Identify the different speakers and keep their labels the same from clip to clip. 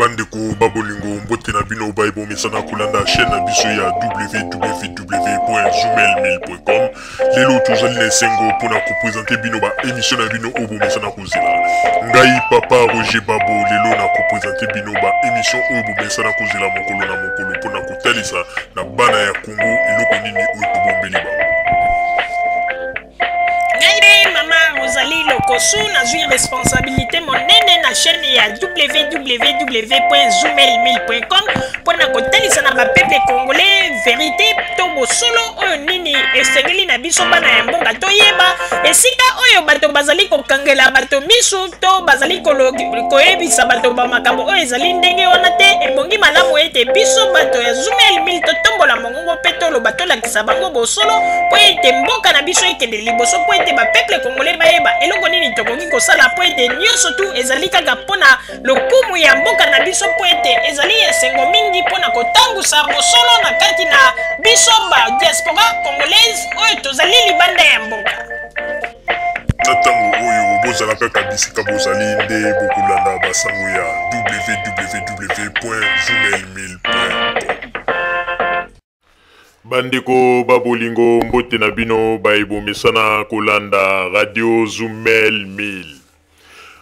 Speaker 1: Bandeko ba bolingo, mbote na bino baye bomesana kolanda chaîne na biso ya www.zoomail1000.com. Lelo tozali na esengo mpona kopresente bino ba émission na bino oyo bomesana kozela. Ngai papa Roger Babo lelo na kopresente bino ba émission oyo bomesana kozela mokolo na mokolo mpona kotalisa na bana ya Congo eloko nini oyo tobombeli bango.
Speaker 2: Ngai nde mama Rosalie Lokosu, nazwi responsabilité monene na chaîne ya www.zoomail1000.com mpo na kotalisa na bapeuple congolais verité to bosolo oyo nini esengeli na biso bana ya mboka toyeba esika oyo bato bazali kokangela bato misu to bazali koyebisa bato ba makambo oyo ezali ndenge wana te. Ebongi malamu ete biso bato ya Zoomail 1000 totombola mongongo mpe toloba, tolakisa bango bosolo mpo ete mboka na biso ekende liboso, mpo ete bapeuple congolais bayeba eloko nini tokoki kosala, mpo ete nyonso tu ezali kaka mpo na lokumu ya mboka na biso, mpo ete ezali esengo mingi mpo na kotangusa bosolo na kati na biso ba diaspora congolaise oyo tozali libanda ya mboka.
Speaker 1: Na ntango oyo bozala kaka bisika bozali nde bokolanda basango ya www.zoomail1000.com. Bandeko ba bolingo, mbote na bino baye bomesana kolanda radio Zumel 1000.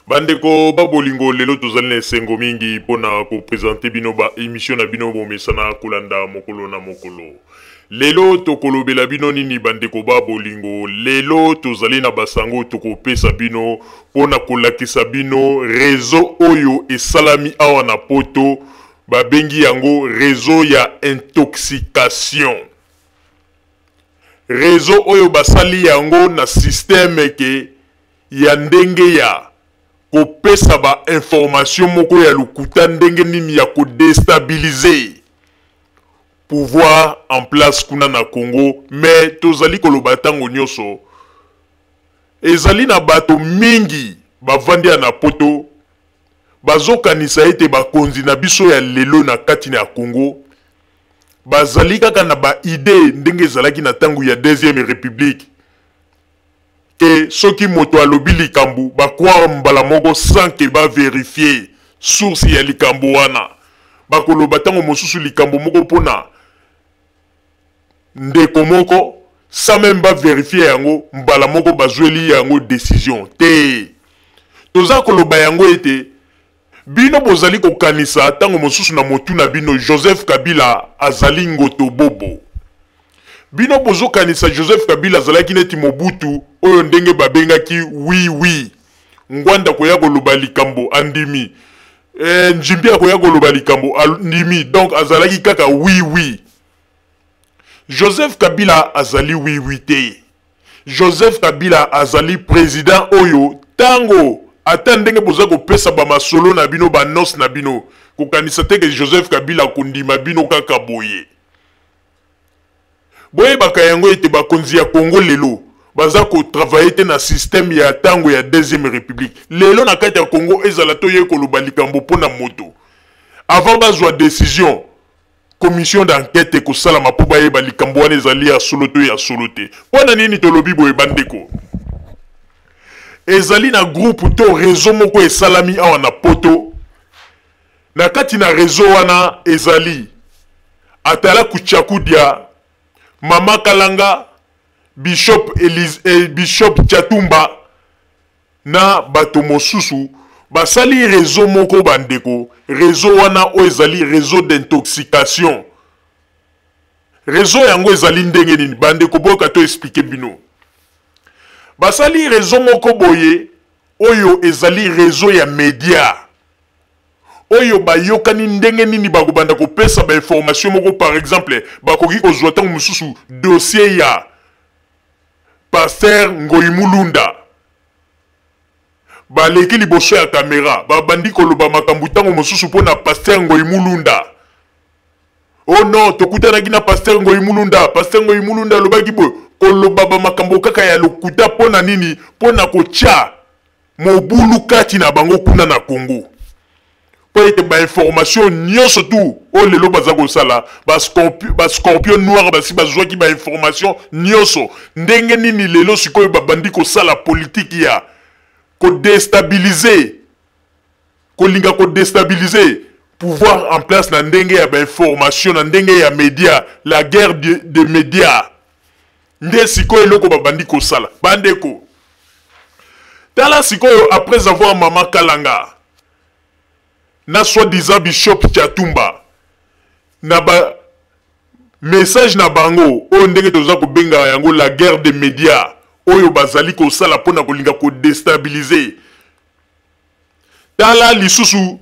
Speaker 1: Bandeko ba bolingo, lelo tozali na esengo mingi mpona kopresente bino ba emission na bino bomesana kolanda mokolo na mokolo. Lelo tokolobela bino nini bandeko ba bolingo? Lelo tozali na basango tokopesa bino mpona kolakisa bino reseau oyo esalami awa na poto. Babengi yango reseau ya intoxication. Reseau oyo basali yango na systeme ke ya ndenge ya kopesa ba information moko ya lokuta, ndenge nini ya kodestabilize pouvoir en place kuna na Congo. Mais tozali koloba ntango nyonso, ezali na bato mingi bavandi ya na poto bazokanisa ete bakonzi na biso ya lelo na kati na Congo bazali kaka na ba idee ndenge ezalaki na ntango ya deuxième république, ke soki moto alobi likambo bacroire mbala moko sans ke baverifie source ya likambo wana. Bakoloba ntango mosusu likambo moko mpona ndeko moko sans même baverifie yango, mbala moko bazweli yango décision te. Toza koloba yango ete bino bozali kokanisa ntango mosusu na motu na bino Joseph Kabila azali ngoto bobo. Bino bozokanisa Joseph Kabila azalaki neti Mobutu oyo ndenge babengaki oui oui. Ngwanda koya koloba likambo andimi, Njimbi akoya koloba likambo andimi, donc azalaki kaka oui oui. Joseph Kabila azali oui oui te. Joseph Kabila azali président oyo tango ata ndenge boza kopesa ba masolo na bino, ba noce na bino, kokanisa te ke Joseph Kabila akondima bino kaka boye. Boyebaka yango ete bakonzi ya Congo lelo baza kotravaille te na système ya tango ya deuxième république. Lelo na kati ya Congo ezala toye koloba likambo mpona moto, avant bazwa décision, commission d'enquête ekosalama mpo bayeba likambo wana ezali ya solo to ya solo te. Mpo na nini tolobi boye bandeko? Ezali na groupe to réseau moko esalami awa na poto. Na kati na réseau wana ezali Atala Kuchakudia, Mama Kalanga, Bishop Elise, Bishop Chatumba na bato mosusu. Basali réseau moko bandeko. Réseau wana oyo ezali réseau d'intoxication. Réseau yango ezali ndenge nini bandeko? Boyoka to expliquer bino. Basali réseau moko boye oyo ezali réseau ya média oyo bayokani ndenge nini bakobanda kopesa ba information moko. Par exemple, bakoki kozwa ntango mosusu dossier ya pasteur Ngoyi Mulunda, baleki liboso ya kamera, babandi koloba makambo ntango mosusu mpona pasteur Ngoyi Mulunda. Oh non, tokutanaki na pasteur Ngoyi Mulunda, pasteur Ngoyi Mulunda alobaki boye, koloba bamakambo kaka ya lokuta. Mpo na nini? Mpo na kotya mobulu kati na bango kuna na Congo, mpo ete bainformation nyonso tu oyo lelo baza kosala, bascorpion noir basi bazwaki bainformation nyonso. Ndenge nini lelo sikoyo babandi kosala politike ya kodestabilize, kolinga kodestabilize pouvoir en place na ndenge ya bainformation, na ndenge ya média, la guerre de média. Nde sikoyo eloko babandi kosala. Bandeko, tala sikoyo, après avoir mama Kalanga na soi-disant bishop Chatumba na ba message na bango oyo, ndenge toza kobenga yango la guerre des médias, oyo bazali kosala mpona kolinga kodéstabiliser. Tala lisusu,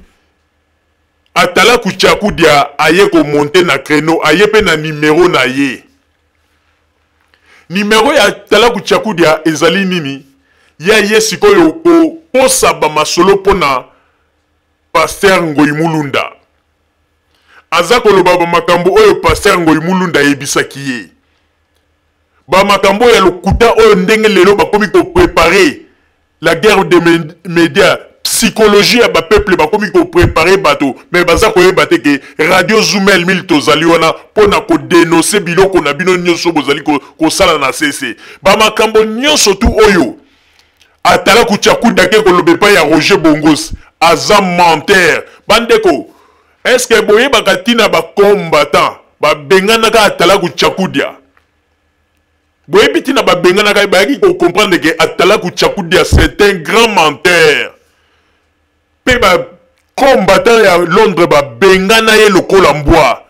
Speaker 1: atalaku Tchakudia aye komonter na créneau, aye mpe na nimero na ye. Nimero ya Atalaku Tchakudia ezali nini? Ya ye sikoyo kokosa bamasolo mpona pasteur Ngoi Mulunda. Aza koloba bamakambo oyo pasteur Ngoi Mulunda ayebisaki ye, bamakambo ya lokuta oyo, ndenge lelo bakomi kopréparer la guerre de médias, psychologie ya bapeuple. Bakomi kopréparer bato, mais baza koyeba te ke Radio Zumel 1000 tozali wana mpo na kodénoncer biloko na bino nyonso bozali kosala na sese. Bamakambo nyonso tu oyo atalaku Tchakudia ke koloba epai ya Roger Bongos, aza menteur. Bandeko, est-ce boyebaka ntina bacombattant babenganaka atalaku Tchakudia? Boyebi ntina babenganaka ye? Bayaki kocomprendre ke atalaku Tchakudia, c'est un grand menteur, mpe bacombattant ya Londres babengana ye lokola mbwa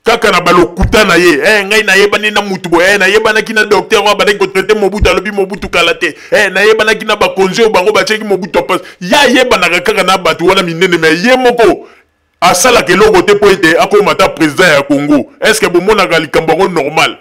Speaker 1: kaka na balokuta na ye. Ngai nayebani na mutu boye, nayebanaki na docteur oyo abandaki kotraiter Mobutu, alobi Mobutu kala te. Nayebanaki na bakonzi oyo bango batiaki Mobutu apasi. Ye ayebanaka kaka na bato wana minene, mais ye moko asalaka eloko te mpo ete akóma ta président ya Congo. Est ce que bomonaka likambo yango normal?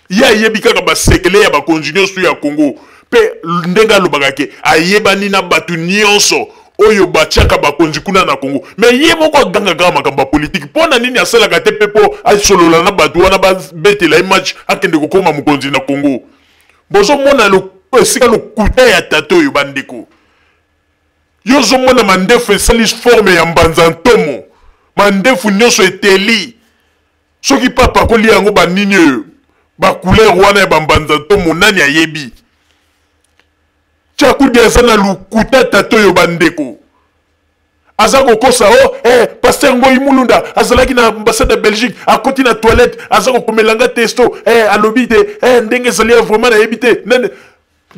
Speaker 1: Ye ayebi kaka basekele ya bakonzi nyonso ya Congo, mpe ndenge alobaka ke ayebani na bato nyonso oyo batiaka bakonzi kuna na Congo, mais ye moko agangaka kaka makambo ya politike. Mpo na nini asalaka te mpe mpo asolola na bato wana, babetela ye match, akende kokóma mokonzi na Congo? Bozomona esika lokuta ya tata oyo. Bandeko, yo ozomona mandefu esali forme ya mbanza ntomo, mandefu nyonso eteli. Soki papa akolia yango banini oyo, bacouleur wana ya bambanza ntomo, nani ayebi? Tshakudi aza na lukuta, tata oyo. Bandeko, aza kokosa o oh, pasteur Ngoi Mulunda azalaki na ambassade ya Belgique, akoti na toilette, aza kokomela nga texto, alobi te, ndenge ezali ya vraiment nayebi te. Nene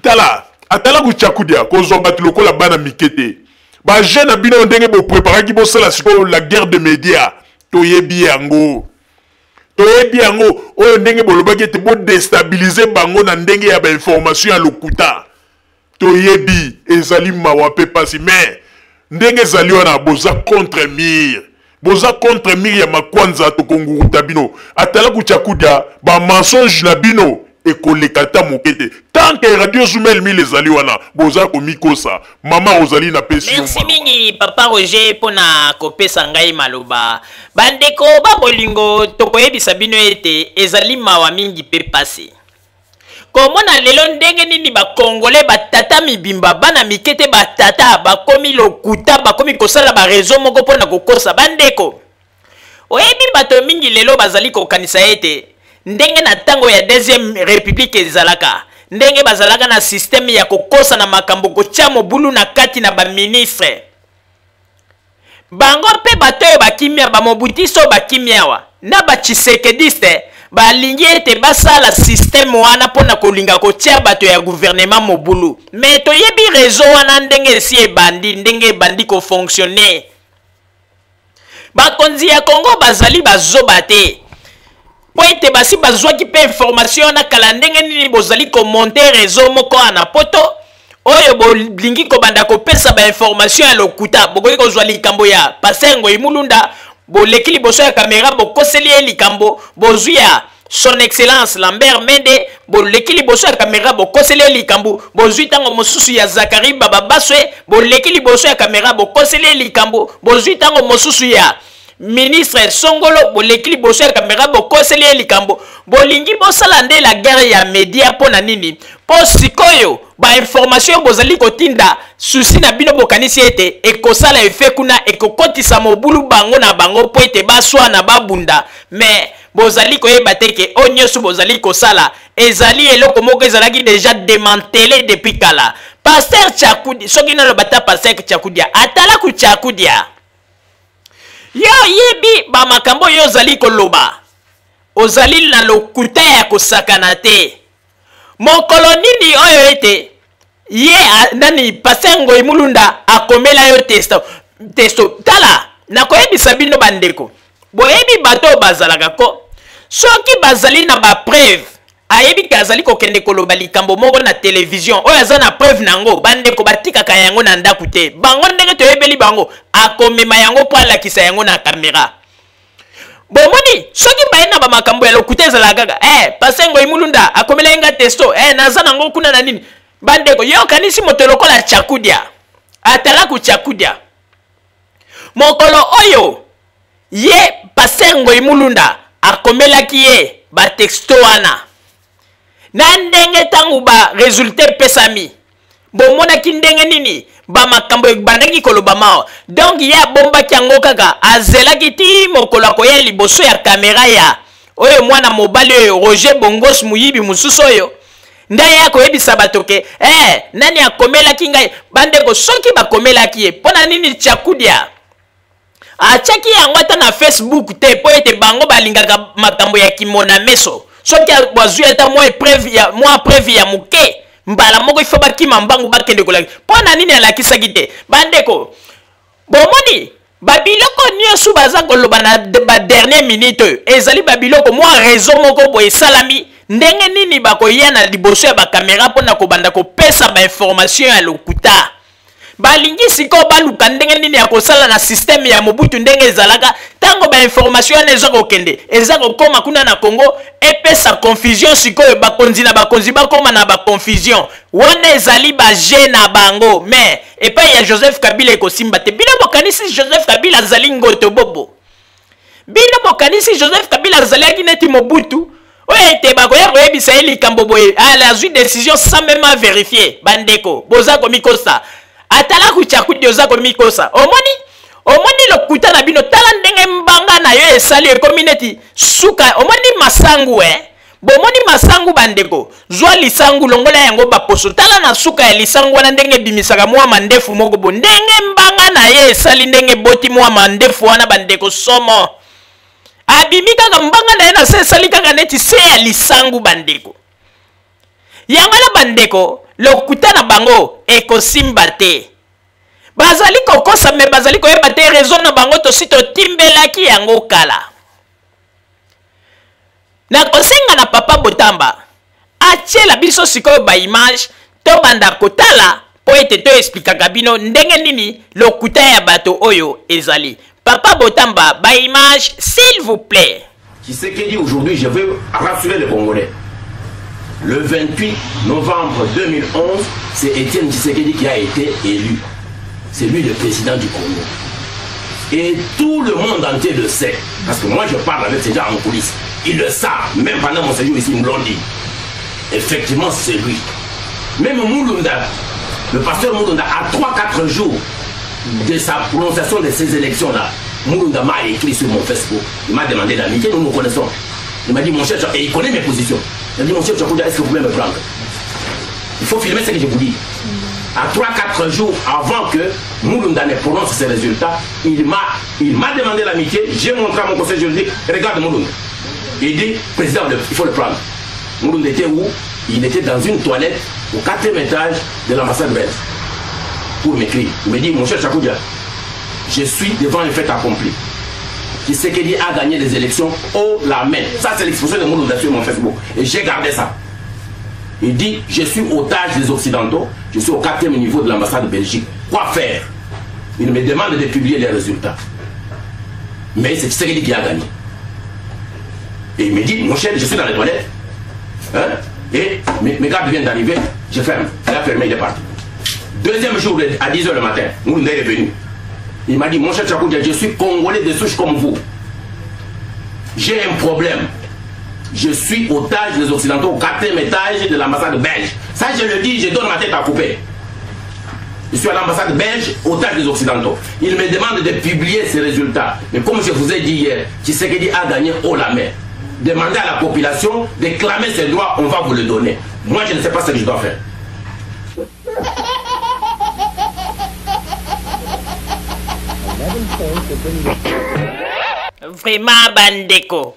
Speaker 1: tala, atalaku Tchakudia kozwa bato lokola bana mike te. Bajeune na bino, ndenge bopreparaki bosala sikoyo la guerre de média, toyebi yango, toyebi yango. Oyo ndenge bolobaki ete bodéstabiliser bango na ndenge ya bainformation ya lokuta, toyebi. Ezali mawa mpe pasi, mais ndenge ezali wana, boza contre mur, boza contre mur ya makwanza, tokonguruta bino. Atalaku Tchakudia, bamensonge na bino ekoleka ata moke te tant que Radio Zumel 1000 ezali wana. Boza komikosa. Mama, ozali na pesi.
Speaker 2: Merci mingi, papa Roger, mpona kopesa ngai maloba. Bandeko babolingo, tokoyebisa bino ete ezali mawa mingi mpe pasi komona lelo ndenge nini bakongole, batata mibimba, bana mike te, batata bakomi lokuta, bakomi kosala baréseau moko mpona kokosa. Bandeko, oyebi, bato mingi lelo bazali kokanisa ete ndenge na ntango ya deuxième république ezalaka, ndenge bazalaka na système ya kokosa na makambo, kotia mobulu na kati na baministre bango, mpe bato oyo bakimia, bamobutisi oyo bakimia awa na batshisekediste, balingi ete basala système wana mpona kolinga kotia bato ya gouvernement mobulu. Mais toyebi réseau wana ndenge esi ebandi, ndenge ebandi kofonctionner. Bakonzi ya Kongo bazali bazoba te, mpo ete basi bazwaki mpe information wana kala. Ndenge nini bozali komonter réseau moko wana poto oyo bolingi kobanda kopesa bainformation ya lokuta? Bokoki kozwa likambo ya pasteur Ngoi Mulunda, boleki liboso ya kamera, bokoseli ye likambo. Bozwi ya Son Excellence Lambert Mende, boleki liboso ya kamera, bokoseli ye likambo. Bozwi ntango mosusu ya Zakari Bababaswe, boleki liboso ya kamera, bokoseli ye likambo. Bozwi ntango mosusu ya ministre Songolo, boleki liboso ya kamera, bokoseli ye likambo. Bolingi bosala nde la guerre ya média mpo na nini? Mpo sikoyo bainformation bozali kotinda, susi na bino, bokanisi ete ekosala effet kuna, ekokotisa mobulu bango na bango mpo ete baswana, babunda. Mais bozali koyeba te ke oyo nyonso bozali kosala ezali eloko moko ezalaki déjà démantelé depuis kala. Pasteur Tchakudi, soki naloba ta pasteur Tchakudia, atalaku Tchakudia. Yo oyebi ba makambo oyo ozali koloba, ozali na lokuta ya kosakana te. Mokolo nini oyo ete ye nani Pasteur Ngoyi Mulunda akomela yo testo testo? Tala, nakoyebisa bino bandeko, boyebi bato oyo bazalaka ko soki bazali na ba preuve, ayebi ke azali kokende koloba likambo moko na television oyo aza na preuve na yango, bandeko batikaka yango na ndako te. Bango ndenge toyebeli bango, akomema yango mpo alakisa yango na kamera. Bomoni soki baye na bamakambo ya lokuta ezalaka kaka Pasteur Ngoyi Mulunda akomelaki nga testo, naza nango kuna na nini. Bandeko, yo okanisi moto lokola Tchakudia, atalaku Tchakudia mokolo oyo ye Pasteur Ngoyi Mulunda akomelaki ye ba texto wana, na ndenge ntango ba resultat epesami, bomonaki ndenge nini ba makambo ebandaki koloba mawa. Donc ye abombaki yango kaka, azelaki ti mokolo akoya liboso ya kamera ya oyo mwana mobali oyo Roger Bongos moyibi mosusu oyo nde aye akoyebisa bato ke nani akomelaki ngai. Bandeko, soki bakomelaki ye mpo na nini Tchakudia atiaki yango ata na Facebook te? Mpo ete bango balingaka makambo ya kimona meso. Soki bazwi ata mwa preuve ya moke, mbala moko ifo bakima mbangu bakende kolakisa. Mpo na nini alakisaki te? Bandeko, bomoni babiloko nyonso baza koloba na ba dernière minute oyo ezali babiloko mwa réseau moko boye esalami. Ndenge nini bakoya na liboso ya bakamera mpona kobanda kopesa bainformation ya lokuta? Balingi sikoyo baluka ndenge nini ya kosala na systeme ya Mobutu ndenge ezalaka ntango bainformation wana eza kokende, eza kokoma kuna na Congo, epesa confusion. Sikoyo bakonzi na bakonzi bakoma na baconfusion wana, ezali baje na bango. Mais epai ya Joseph Kabila ekosimba te. Bino bokanisi Joseph Kabila azali ngoto bobo? Bino bokanisi Joseph Kabila azalaki neti Mobutu oyo ete bakoya koyebisa ye likambo boye, ala azwi décision sans même à vérifier? Bandeko, boza komikosa. Atalaku Tchakudi, oza komikosa. Omoni lokuta na bino. Tala ndenge mbanga na yo esali, ekomi neti suka. Omoni masangu, Bomoni masangu, bandeko? Zwa lisangu, longola yango baposo, tala na suka ya lisangu wana ndenge ebimisaka mwa mandefu moko bo, ndenge mbanga na ye esali, ndenge eboti mwa mandefu wana. Bandeko, somo abimi kaka mbanga na ye na se esali kaka neti se ya lisangu. Bandeko, yango wana bandeko, lokuta na bango ekosimba te. Bazali kokosa, me bazali koyeba te raison na bango tosi totimbelaki yango kala. Nakosenga na papa Botamba atiela biso sikoyo ba image, tobanda kotala mpo ete toexplikaka bino ndenge nini lokuta ya bato oyo ezali. Papa Botamba, ba image s'il vous plaît.
Speaker 3: Tshisekedi, aujourd'hui, je veux rassurer les Congolais. Le 28 novembre 2011, c'est Étienne Tshisekedi qui a été élu. C'est lui le président du Congo. Et tout le monde entier le sait. Parce que moi, je parle avec ces gens en coulisses. Ils le savent. Même pendant mon séjour ici, ils me l'ont dit. Effectivement, c'est lui. Même Mulunda, le pasteur Mulunda, à 3-4 jours de sa prononciation de ces élections-là, Mulunda m'a écrit sur mon Facebook. Il m'a demandé l'amitié, nous nous connaissons. Il m'a dit, mon cher, et il connaît mes positions. Il m'a dit, mon cher Tchakoundia, est-ce que vous pouvez me prendre? Il faut filmer ce que je vous dis. À 3-4 jours avant que Mulunda ne prononce ses résultats, il m'a demandé l'amitié. J'ai montré à mon conseil juridique, regarde Mulunda. Il dit, président, il faut le prendre. Mulunda était où? Il était dans une toilette au 4e étage de l'ambassade belge pour m'écrire. Il me dit, mon cher Tchakoundia, je suis devant le fait accompli. Tshisekedi a gagné les élections haut la main. Ça, c'est l'expression de Mulunda sur mon Facebook. Et j'ai gardé ça. Il dit, je suis otage des Occidentaux, je suis au 4e niveau de l'ambassade de Belgique. Quoi faire? Il me demande de publier les résultats. Mais c'est Tshisekedi qui a gagné. Et il me dit, mon cher, je suis dans les toilettes. Hein? Et mes gardes viennent d'arriver, je ferme. Il a fermé, il est parti. Deuxième jour, à 10 h le matin, Mulunda est venu. Il m'a dit, mon cher Tchakoundia, je suis congolais de souche comme vous. J'ai un problème. Je suis otage des Occidentaux au 4e étage de l'ambassade belge. Ça, je le dis, je donne ma tête à couper. Je suis à l'ambassade belge, otage des Occidentaux. Il me demande de publier ses résultats. Mais comme je vous ai dit hier, Tshisekedi a gagné haut la main. Demandez à la population de clamer ses droits, on va vous le donner. Moi, je ne sais pas ce que je dois faire.
Speaker 2: Vraiment bandeko,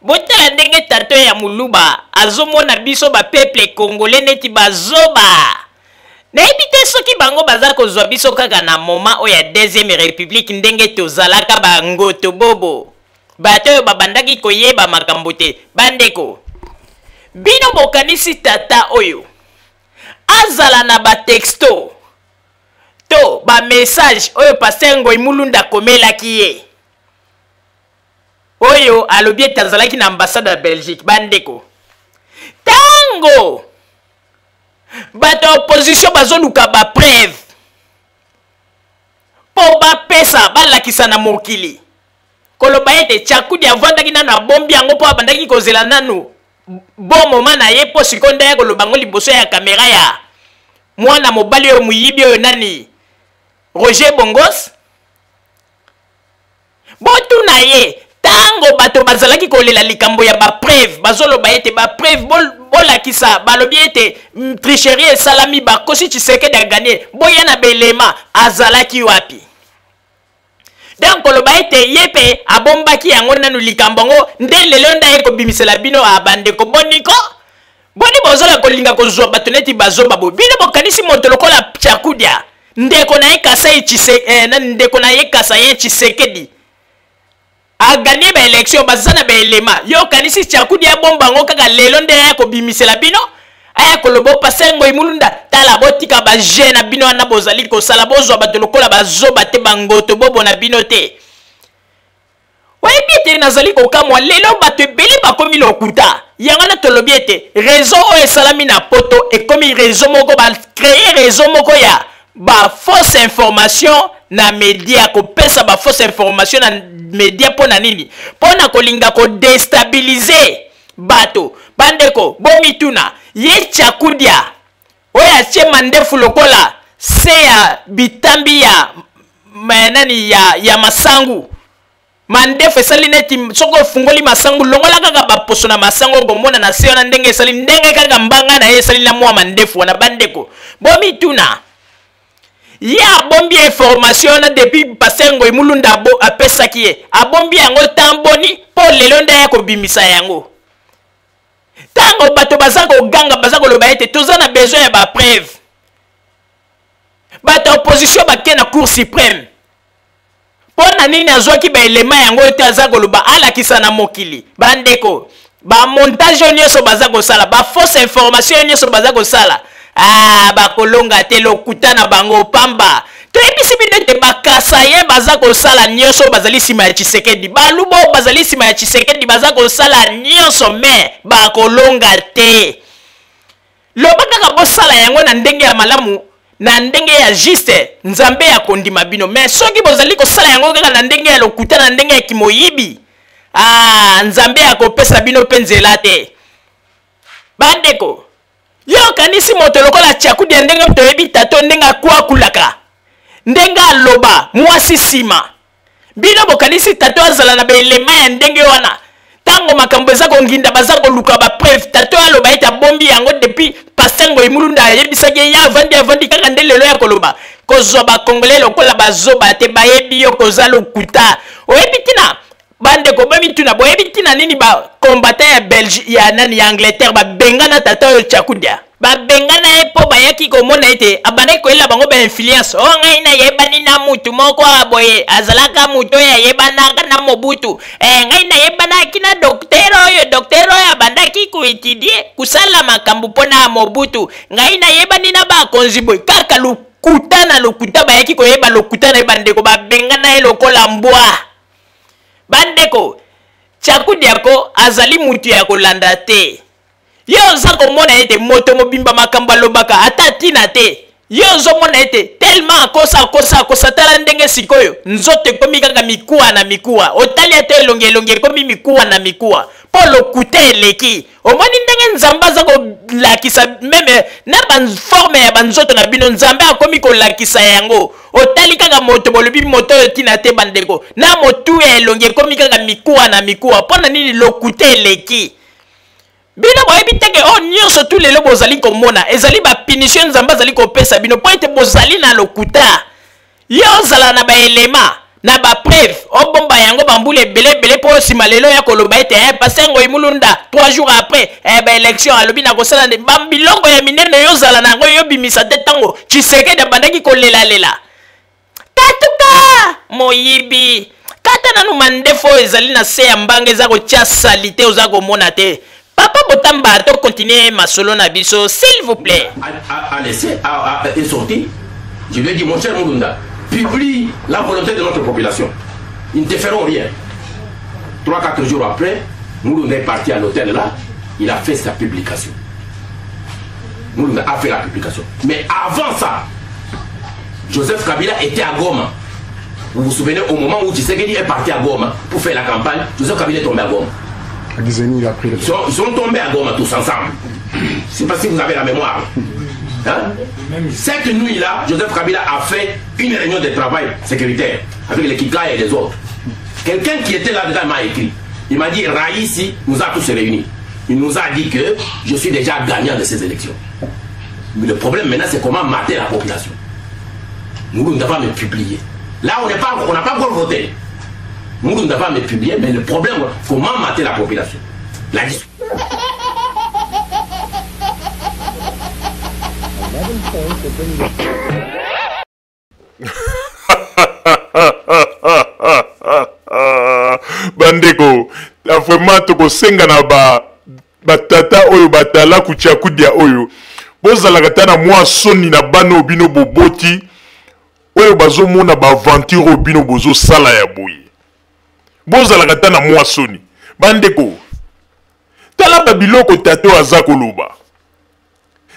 Speaker 2: botala ndenge tato ya muluba azomona biso ba peuple congolais neti bazoba. Nayebi te soki bango baza kozwa biso kaka na moment oyo ya deuxième république ndenge tozalaka bangoto bobo, bato oyo babandaki koyeba makambo te. Bandeko, bino bokanisi tata oyo azala na batexto to bamessage oyo Pasteur Ngoi Mulunda akomelaki ye, oyo alobi ete azalaki na ambassade ya Belgique? Bandeko, ntango bato ya opposition bazoluka bapreuve mpo bapesa, balakisa na mokili, koloba ete Tshiakudi avandaki nanu, abombi yango mpo abandaki kozela nanu bon moment na ye, mpo sikoyo nde aya koloba yango liboso ya kamera ya mwana mobali oyo moyibi oyo nani, Roger Bongos. Botuna ye, ntango bato bazalaki kolela likambo ya bapreuve, bazoloba ete bapreuve bolakisa, balobi ete tricherie esalami, bakosi, Tshisekedi aganye, boya na belema, azalaki wapi? Donc koloba ete ye mpe abombaki yango nanu likambo yango, nde lelo nde aye kobimisela bino. A bandeko, boniko boni bozola kolinga kozwa bato neti bazoba boye? Bino bokanisi moto lokola Tshiakudia, ndeko na ye Kasai Tshise, nani, ndeko na ye Kasayen Tshisekedi aganye baélection, baza na baelema. Yo okanisi Tshiakudi abomba yango kaka lelo nde aya kobimisela bino, aya koloba Pasteur Ngoi Mulunda? Tala, botika baje na bino wana bozali kosala, bozwa bato lokola bazoba te, bangoto bobo na bino te. Oyebi ete nazali kokamwa lelo bato ebele bakomi lokuta. Yango wana tolobi ete réseau oyo esalami na poto ekomi réseau moko, bacreye réseau moko ya bafausse information na media, kopesa bafausse information na media. Mpo na nini? Mpo na kolinga kodestabilize bato. Bandeko, bomituna, ye Tshiakudia oyo atie mandefu lokola se ya bitambi ya nani ya masangu, mandefu esali neti soki ofungoli masangu, longola kaka baposo na masangu, okomona na se wana ndenge esali, ndenge kaka mbanga na ye esali na mwa mandefu wana. Bandeko, bomituna, ye abombi information wana depuis Pasteur Ngoi Mulunda apesaki ye, abombi yango tamboni mpo lelo nde aya kobimisa yango, ntango bato baza koganga, baza koloba ete toza na besoin ya bapreuve? Bato ya opposition bake na Cour suprême. Mpo na nini azwaki baelema yango te, aza koloba alakisa na mokili? Bandeko, bamontage oyo nyonso baza kosala, bafausse information oyo nyonso baza kosala, ah, bakolonga te. Lokuta na bango pamba. Toyebisi bino ete bakasaye baza kosala nyonso, bazali nsima ya Tshisekedi, baluba oyo bazali nsima ya Tshisekedi baza kosala nyonso, me bakolonga te. Loba kaka bosala yango na ndenge ya malamu, na ndenge ya juste, Nzambe ya kondima bino. Me soki bozali kosala yango kaka na ndenge ya lokuta, na ndenge ya kimoyibi, ah, Nzambe akopesa bino mpe nzela te. Bandeko, yo okanisi moto lokola Tshiakudi ya ndenge toyebi tato, ndenge akwakulaka, ndenge aloba mwasi nsima, bino bokanisi tato azala na baelema ya ndenge wana? Ntango makambo eza konginda, baza koluka bapreuve, tato aloba ete abombi yango depuis Pasteur Ngoi Mulunda ayebisaki ye, ye avandi, avandi kaka nde lelo ya koloba. Kozwa bakongole lokola bazoba te, bayebi yo koza lokuta. Oyebi ntina, bandeko, bomituna, boyebi ntina nini bacombattant ya Belgique, ya nani, ya Angleterre babengana tata oyo Tshiakudia? Babengana ye mpo bayaki komona ete abandaki koyela bango bainfluence. O ngai nayebani na mutu moko awa boye, azalaka mutu oyo ayebanaka na Mobutu. Ngai nayebanaki na doktere oyo, doktere oyo abandaki koetidie, kosala makambo mpo na Mobutu. Ngai nayebani na bakonzi boye. Kaka lokuta na lokuta, bayaki koyeba lokuta na ye. Bandeko, babengana ye lokola mbwa. Bandeko, Tshiakudiako azali mutu ya kolanda te. Ye oza komona ete moto mobimba makambo alobaka ata ntina te. Ye ozomona ete tellement akosa, akosa, akosa. Tala ndenge sikoyo nzoto ekomi kaka mikuwa na mikuwa. Otali ata elongi, elongi ekomi mikuwa na mikuwa mpo lokuta eleki. Omoni ndenge Nzambe aza kolakisa meme na baforme ya banzoto na bino, Nzambe akomi kolakisa yango. Otali kaka moto, bolobi moto oyo ntina te. Bandeko, na motu ya elongi ekomi kaka mikuwa na mikuwa. Mpo na nini? Lokuta eleki. Bino boyebi teke oyo nyonso tu lelo bozali komona ezali bapunition Nzambe azali kopesa bino mpo ete bozali na lokuta. Yo ozala na baelema. Na ba preuve obomba yango bambula ebele ebele mpo nsima lelo ya koloba ete eh, pasteur Ngoyi Mulunda 3 jours après eh, ba election alobi na kosala ba biloko ya minene yo zala na yango yo bimisa te ntango Tshisekedi abandaki kolelalela katuka moyibi kata nanu mandefu oyo ezali na se ya mbanga eza kotia salite oza komona te papa Botamba to continuer masolo na biso s'il vous plaît.
Speaker 3: A laissé, est sorti. Je lui ai dit, mon cher Mulunda, publie la volonté de notre population. Ils ne te feront rien. 3-4 jours après, Mulunda est parti à l'hôtel là, il a fait sa publication. Mulunda a fait la publication. Mais avant ça, Joseph Kabila était à Goma. Vous vous souvenez, au moment où Tshisekedi est parti à Goma pour faire la campagne, Joseph Kabila est tombé à Goma.
Speaker 4: Il a pris le
Speaker 3: ils sont tombés à Goma tous ensemble. Je ne sais pas si vous avez la mémoire. Hein? Cette nuit-là, Joseph Kabila a fait une réunion de travail sécuritaire avec les Kika et les autres. Quelqu'un qui était là-dedans m'a écrit. Il m'a dit, Raïssi nous a tous réunis. Il nous a dit que je suis déjà gagnant de ces élections. Mais le problème maintenant, c'est comment mater la population. Nous, nous avons publié. Là, on n'a pas encore voté. Nous, nous avons publié, mais le problème, comment mater la population? La discussion.
Speaker 1: Bandeko, vraiment tokosenga na ba batata oyo batala kuchakudia oyo bozalaka ta na mwa soni na bana oyo bino boboti oyo bazomona ba aventure oyo bino bozosala ya boye. Bozalaka ta na mwa soni. Bandeko, tala ba biloko tata oyo aza koloba.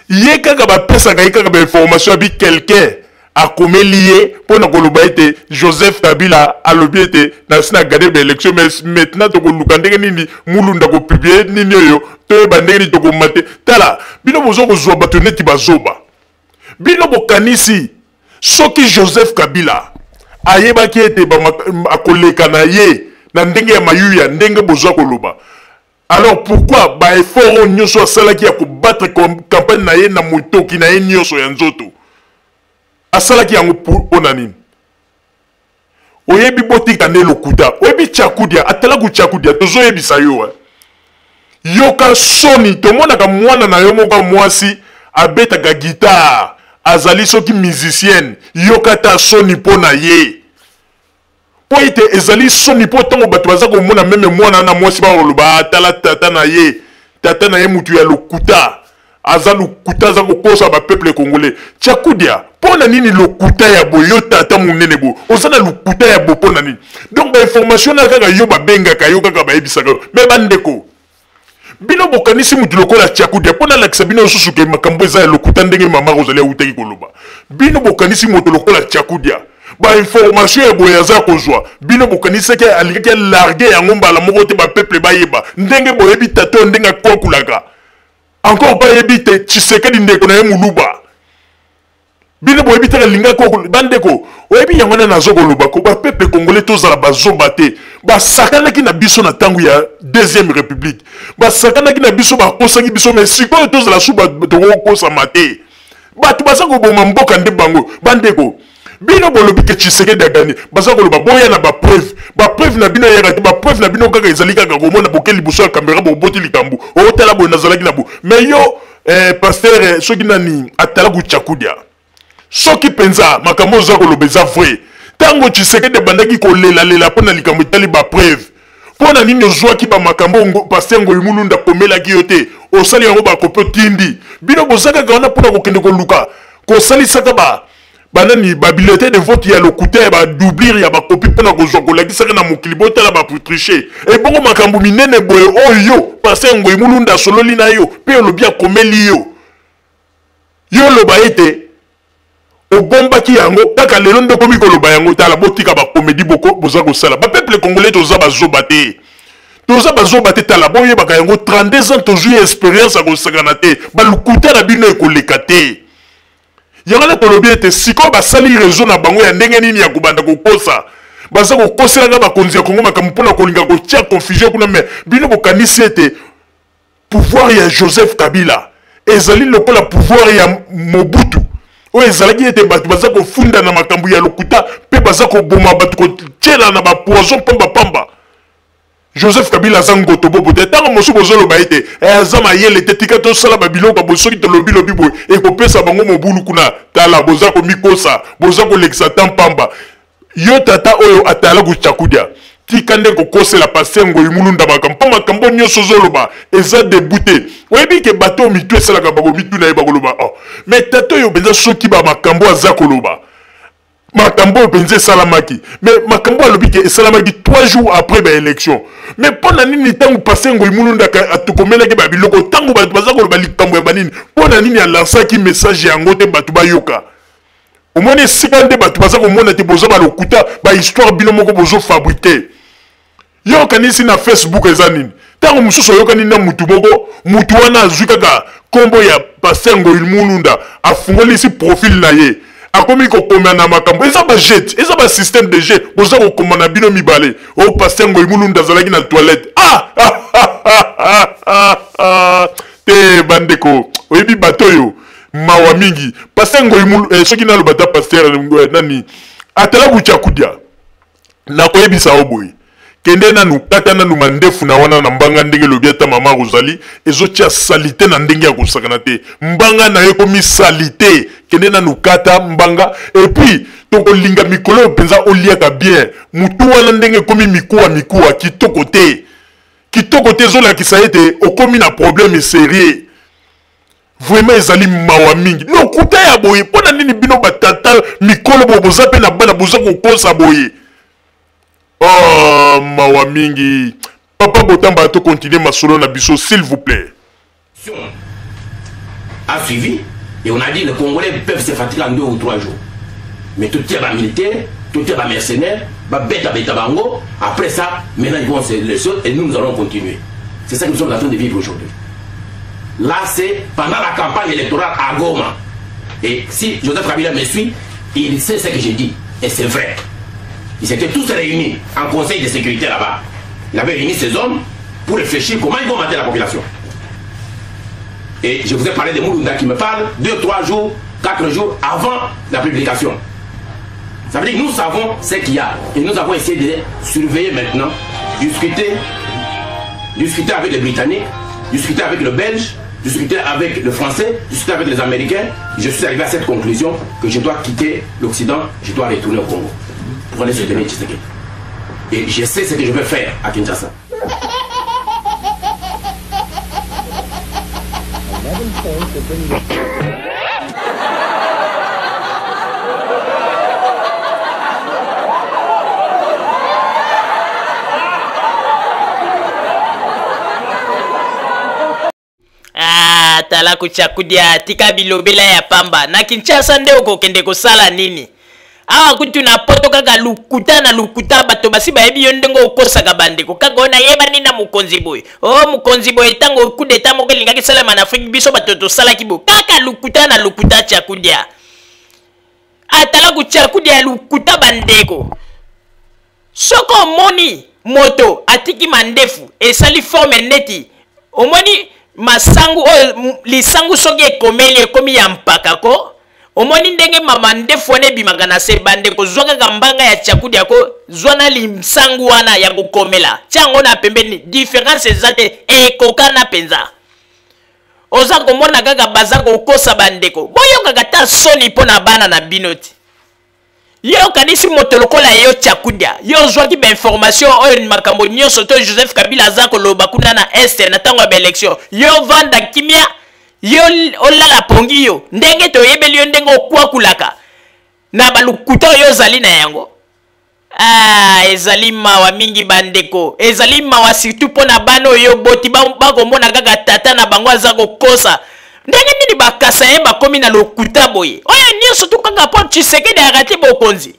Speaker 1: Ye kaka bapesaka ye kaka ba information abi quelqu'un akomeli ye mpo na koloba ete Joseph Kabila alobi ete nasi na gagner ba élection, mais maintenant tokoluka ndenge nini Mulunda kopublier nini oyo toyeba ndenge nini tokomate. Tala bino bozo kozwa bato neti bazoba. Bino bokanisi soki Joseph Kabila ayebaki ete akoleka na ye na ndenge ya mayuya ndenge bozwa koloba, alors pourquoi ba effort oyo nyonso asalaki ya kobattre campagne na ye na motoki na ye nyonso ya nzoto asalaki yango mpo na nini? Oyebi botika nde lokuta. Oyebi Tchakudia, atalaku Tchakudia, tozoyebisa yo. Yoka soni, tomonaka mwana na yo moko mwasi abetaka guitare, azali soki musicienne, yoka ta soni mpo na ye. Po ete ezali soni po tango bato baza komona meme mwana na mwasi bakoloba, ah, tala tata na ye, tata na ye mutu ya lokuta, aza lokuta, aza kokosa ba peuple congolais. Tchakudia, po na nini lokuta ya boye? Yo tata munene boye, oza na lokuta ya boye po na nini? Donc ba information na kaka yo babengaka yo kaka bayebisaka yo. Mais bandeko, bino bokanisi mutu lokola Tchakudia po nalakisa bino lisusu ke makambo eza ya lokuta ndenge mama Rosalie awutaki koloba. Bino bokanisi moto lokola Tchakudia, ba information ya boye aza kozwa, bino bokanisaki alingaki alargue yango mbala moko te ba peuple bayeba ndenge boyebi tata oyo ndenge akwakulaka. Encore bayebi te Tshisekedi ndeko na ye muluba. Bino boyebi te alinga ko bandeko, oyebi yango wana nazo koloba ko ba peuple congolais tozala bazoba te. Basakanaki na biso na tango ya deuxième république, basakanaki na biso, bakosaki biso, mais sikoyo tozala su tokokosama te. Bato baza koboma mboka nde bango. Bandeko, bino bolobi ke Tshisekedi a gagné, baza koloba boya na ba preuve. Ba preuve na bino eyaka te, ba preuve na bino kaka ezali kaka komona boke liboso ya caméra boboti likambo, otala boye nazalaki na bo. Mais yo pasteur soki nani atalaku Tchakudia, soki penza makambo oza koloba eza vrai, tango Tshisekedi abandaki kolelalela mpo na likambo etali ba preuve, mpo na nini ozwaki ba makambo pasteur Ngoyi Mulunda akomelaki yo te, osali yango ba kopi otindi? Bino boza kaka wana mpo na kokende koluka kosalisaka ba banani ba bulletin de vote ya lokuta ya ba doublure ya ba kopi mpo na kozwa kolakisaka na mokili botala ba tricher. Ebongo makambo minene boye oyo pasteur Ngoyi Mulunda asololi na yo mpe olobi akomeli yo, yo oloba ete obombaki yango kaka lelo nde okomi koloba yango. Tala, botika ba comédie boko boza kosala. Ba peuple congolais toza bazoba te, toza bazoba te. Tala, boyebaka yango 32 ans tozwi expérience ya kosakana te, balukuta na bino ekoleka te. Yango wana tolobi ete sikoyo basali réseau na bango ya ndenge nini ya kobanda kokosa. Baza kokoselaka bakonzi ya Congo makambo mpona kolinga kotia confusion kuna. Mais bino bokanisi ete pouvoir ya Joseph Kabila ezali lokola pouvoir ya Mobutu oyo ezalaki ete bato baza kofunda na makambo ya lokuta mpe baza koboma bato, kotiela na bapoison pamba pamba. Joseph Kabila aza ngoto bobo te. Ntango mosusu bozoloba ete eh, aza mayele te, tika tosala babiloko ya boye, soki tolobi lobi boye ekopesa bango mobulu kuna. Tala, boza komikosa, boza kolekisa temps pamba. Yo tata oyo atala kuchakudia, tika nde kokosela pasteur Ngoyi Mulunda makambo, mpo makambo nyonso ozoloba eza debout te. Oyebi ke bato oyo mitu esalaka bango mitu na ye bakoloba oh, mais tata oyo mpenza soki ba makambo aza koloba makambo oyo mpenza esalamaki, mais makambo alobi ke esalamaki 3 jours après ba élection. Mais mpo na nini ntango pasteur Ngoyi Mulunda atokomelaki ba biloko, ntango bato baza koloba likambo ya banini, mpo na nini alansaki message yango te bato bayoka? Omoni esika nde bato baza komona te boza balokuta, ba histoire bino moko bozo fabriquer. Yo okanisi na Facebook eza nini? Ntango mosusu oyokani na mutu moko, mutu wana azwi kaka nkombo ya pasteur Ngoyi Mulunda, afungolisi profil na ye, akomi kokoma na makambo. Eza ba jet, eza ba système de jeu, boza kokoma na bino mibale. O pasteur Ngoyi Mulunda azalaki na toilette. Ah! Te bandeko, oyebi bato oyo mawa mingi. Pasteur Ngoyi Mulunda, eh, soki naloba ta pasteur eh, nani atala kuchakudia, nakoyebisa yo boye, kende nanu kata nanu mandefu na wana na mbanga ndenge elobi ata mama Rosalie, ezotia salite na ndenge ya kosakana te. Mbanga na yo ekomi salite, kende nanu kata mbanga. Et puis tokolinga mikolo oyo mpenza oliaka bien. Mutu wana ndenge ekomi mikuwa mikuwa, kitoko te, kitoko te, ezolakisa ete okomi na problème sérieux. Vraiment ezali mawa mingi, lokuta ya boye. Mpo na nini bino batata mikolo boye boza mpe na bana boza kokosa boye? Oh, mawa mingi. Papa Botamba, to continuer masolo na biso s'il vous plaît.
Speaker 3: A suivi et on a dit les Congolais peuvent se fatiguer en 2 ou 3 jours. Mais tout est ba militaire, tout est ba mercenaire, ba beta beta bango. Après ça, maintenant ils vont se laisser et nous, nous allons continuer. C'est ça que nous sommes en train de vivre aujourd'hui. Là, c'est pendant la campagne électorale à Goma. Et si Joseph Kabila me suit, il sait ce que j'ai dit. Et c'est vrai. Ils étaient tous réunis en conseil de sécurité là-bas. Il avait réuni ses hommes pour réfléchir comment ils vont mater la population. Et je vous ai parlé de Mulunda qui me parle 2, 3 jours, 4 jours avant la publication. Ça veut dire que nous savons ce qu'il y a. Et nous avons essayé de surveiller maintenant, discuter avec les Britanniques, discuter avec le Belge, discuter avec le Français, discuter avec les Américains. Je suis arrivé à cette conclusion que je dois quitter l'Occident, je dois retourner au Congo pour aller soutenir Tshisekedi. Et je sais ce que je vais faire à Kinshasa.
Speaker 2: Ah, tala kuchakudia, tika bilobela ya pamba. Na Kinshasa nde okokende kosala nini? Awa kutu na poto kaka lukuta na lukuta, bato basi bayebi yo ndenge okosaka bandeko. Kaka oyo nayebani na mokonzi boye. Oh, mokonzi boye, tango coup d'état moko elingaki salama na Afrique, biso bato tosalaki boye. Kaka lukuta na lukuta, chakudia. Ah, tala kuchakudia ya lukuta bandeko. Soko omoni moto atiki mandefu esali forme neti omoni masangu oyo, lisangu soki ekomeli ekomi ya mpaka ko, omoni ndenge mandefu wana ebimaka na se. Bandeko, zwa kaka mbanga ya chakudia ko, zwa na lisangu wana ya kokomela, tia yango na pembeni, différence eza te, ekokana mpenza. Oza komona kaka baza kokosa bandeko. Boyokaka ta soni mpo na bana na bino ti. Yo okanisi moto lokola yo Chakudia, yo ozwaki ba information oyo makambo nyonso to Joseph Kabila aza koloba kuna na Est na tango ya ba election. Yo vanda kimia, yo olala pongi yo ndenge toyebeli yo ndenge okwakulaka na balukuta oyo ozali na yango. Ah, ezali mawa mingi bandeko, ezali mawa surtout mpo na bana oyo boti bakomona kaka tata na bango aza kokosa. Ndenge nini bakasa ye bakomi na lokuta boye? Oyo nyonso tu kaka mpo Tshisekedi arate bokonzi.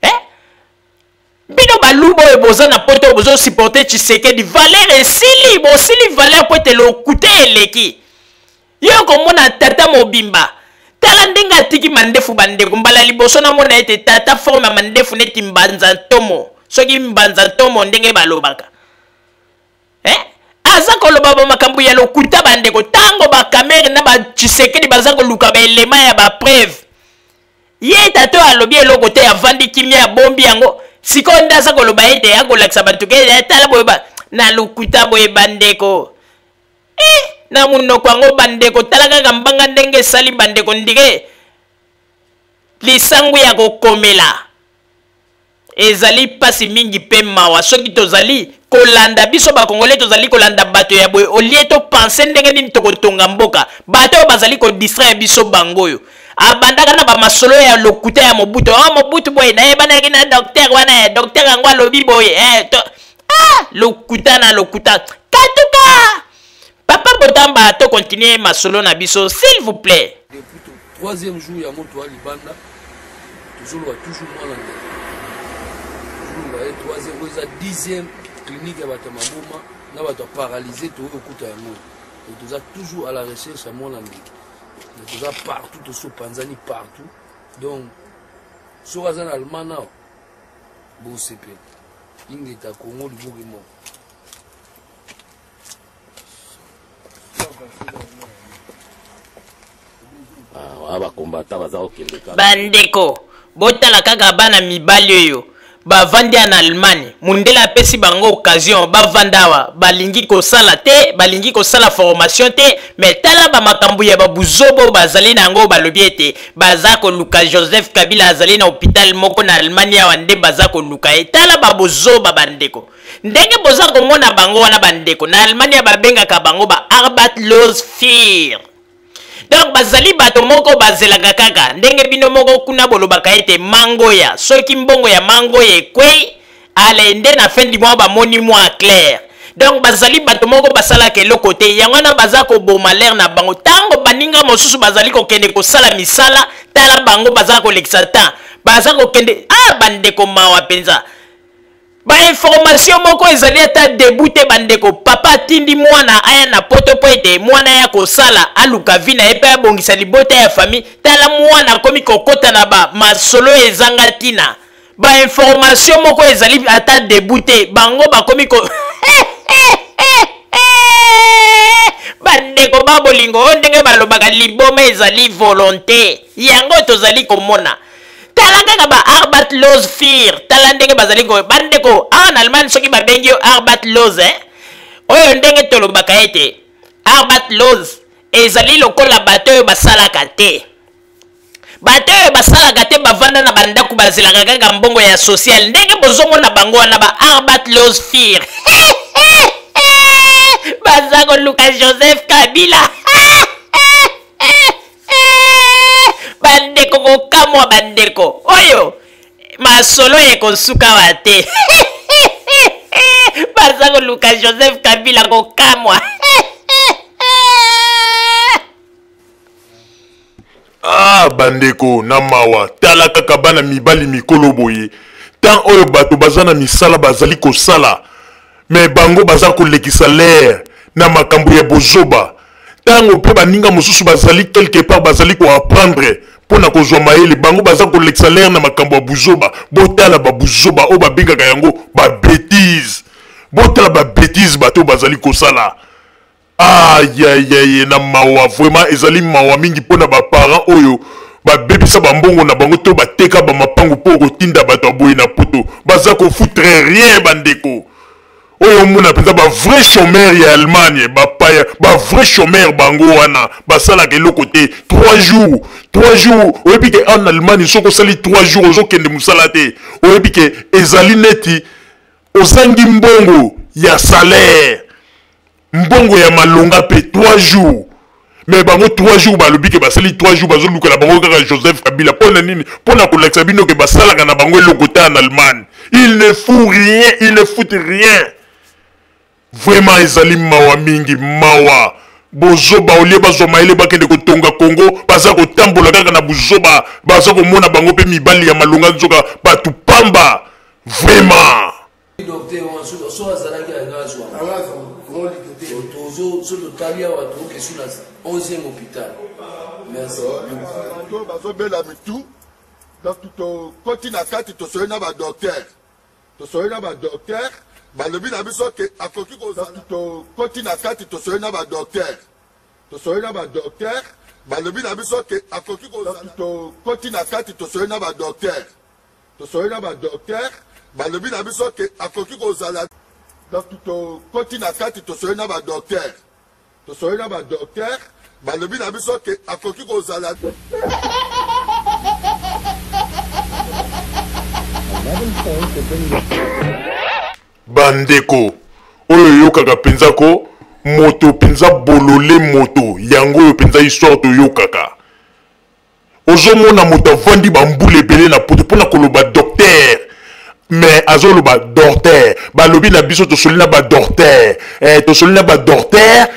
Speaker 2: Eh? Bino baluba oyo boza na poto bozo supporter Tshisekedi, valeur esili, bosili valeur mpo ete lokuta eleki. Yo komona tata mobimba, tala ndenge atiki mandefu bandeko. Mbala liboso namona ete tata forme ya mandefu neti mbanza ntomo, soki mbanza ntomo ndenge balobaka. Eh? Aza koloba ba makambo ya lokuta bandeko. Tango ba Kamerhe na ba Tshisekedi baza koluka ba elema ya ba preuve, ye tata oyo alobi eloko te, avandi kimia, abombi yango. Sikoyo nde aza koloba ete akolakisa bato ke eh, tala boye ba na lokuta boye bandeko. Eh, na monoko yango bandeko, tala kaka mbanga ndenge esali bandeko, ndire lisangu ya kokomela. Ezali pasi mingi pe mawa soki tozali kolanda biso ba congolais tozali kolanda bato ya boye olie to pense ndenge nini tokotonga mboka. Bato oyo bazali ko distraire biso bango oyo abandaka na ba masolo ya lokuta ya Mobutu. Oh Mobutu boye nayebanaki na docteur wana ya docteur yango alobi boye eh, to ah lokuta na lokuta katuka. Papa Botamba, to continuer masolo na biso s'il vous plaît.
Speaker 5: Depuis troisième jour ya moto ya libanda tozoloba toujours mwana ndeko tozoloba ye troisième oyo eza dixième clinique ya bato ya maboma na bato ya paralyse toyoki kokuta yango. Donc toza toujours à la recherche ya mwana ndeko, toza partout, tosopanzani partout. Donc soki aza na allemagne awa bosepela ingeta Congo liboke moko.
Speaker 2: Bandeko, botala kaka bana mibali oyo bavandi na Allemagne. Mundele apesi bango occasion bavanda awa, balingi kosala te, balingi kosala formation te, mais tala ba makambo ya ba buzobo bazali na yango. Balobi ete baza koluka Joseph Kabila, azali na hôpital moko na Allemagne awa nde baza koluka ye. Tala ba bozoba bandeko, ndenge boza komona bango wana bandeko. Na Allemagne babengaka bango ba Arbeitslos vier. Donc bazali bato moko bazelaka kaka ndenge bino moko kuna bolobaka ete mangoya, soki mbongo ya mangoya ekwei ale nde na fin du mois bamoni mwa clair. Donc bazali bato moko basalaka eloko te, yango wana baza koboma lere na bango. Ntango baninga mosusu bazali kokende kosala misala, tala bango baza kolekisa temps, baza kokende ah bandeko, mawa mpenza. Ba information moko ezali ata debout te bandeko. Papa atindi mwana aya na poto mpo ete mwana aya kosala, aluka vie na ye mpe abongisa libota ya famille. Tala mwana akomi kokota na ba masolo ezanga ntina. Ba information moko ezali ata debout te, bango bakomi ko bandeko ba bolingo oyo ndenge balobaka liboma ezali volonté, yango tozali komona. Tala kaka ba Arbeitslos vier, tala ndenge bazali ko bandeko awa na Allemagne. Soki babengi yo Arbeitslos, eh? Oyo ndenge tolobaka ete Arbeitslos ezali lokola bato oyo basalaka te. Bato oyo basalaka te bavanda na bandako, bazelaka kaka mbongo ya social. Ndenge bozomona bango wana ba Arbeitslos vier baza koluka Joseph Kabila. Bandeko kokamwa, bandeko oyo masolo ekosuka wa te. Baza koluka Joseph Kabila, kokamwa.
Speaker 1: Ah bandeko na mawa, tala kaka bana mibali mikolo boye, tant oyo bato baza na misala bazali kosala, me bango baza kolekisa l'air na makambo ya bozoba. Ntango mpe baninga mosusu bazali quelque part bazali koapprendre mpo na kozwa mayele, bango baza kolekisa l'air na makambo ya buzoba. Botala babuzoba oyo babengaka yango babetise, botala babetise bato oyo bazali kosala. Ayayaye na mawa, vraiment ezali mawa mingi mpo na baparent oyo babebisa bambongo na bango to bateka bamapangu mpo kotinda bato ya boye na poto. Baza kofutre rien bandeko. Oyo omona mpenza ba vrai chômeur ya Allemagne, bapaya ba vrai chômeur bango wana basalaka eloko te. 3 jours, 3 jours, oyebi ke en Allemagne soki osali 3 jours ozokende mosala te, oyebi ke ezali neti ozangi mbongo ya salaire, mbongo ya malonga pe 3 jours. Mais bango 3 jours balobi ke basali 3 jours, bazolukela bango kaka Joseph Kabila. Mpo na nini? Mpo na kolakisa bino ke basalaka na bango eloko te en Allemagne. Il ne fout rien, il ne fout rien. Vraiment ezali mawa mingi, mawa. Bozoba olie bazwa mayele bakende kotonga Congo, baza kotambola kaka na buzoba, baza komona bango pe mibali ya malonga nzoka batu pamba. Vraiment.
Speaker 5: Docteur wana so azalaki azwa tozo so totali awa tokoki su na 11e hôpital. Merci.
Speaker 6: Bato bazobela mitu, donc tokoti na kati, tosoli na badocteur, tosoli na badocteur, balobi na biso ke akoki kozala. Tokoti na kati, tosoli na badocteur, tosoli na badocteur, balobi na biso ke akoki kozala. Tokoti na kati, tosoli na badocteur, tosoli na badocteur, Balobi na biso ke akoki kozala. Donc tokoti na kati, tosoli na ba docteur, tosoli na ba docteur, balobi na biso ke akoki kozala.
Speaker 1: Bandeko oyo oyokaka mpenza ko moto mpenza bolole moto yango oyo mpenza histoire toyokaka. Ozomona moto avandi ba mbula ebele na poto pona koloba docteur mais azoloba dorter. Balobi na biso tosoli na ba dorter. Eh, tosoli na ba dorter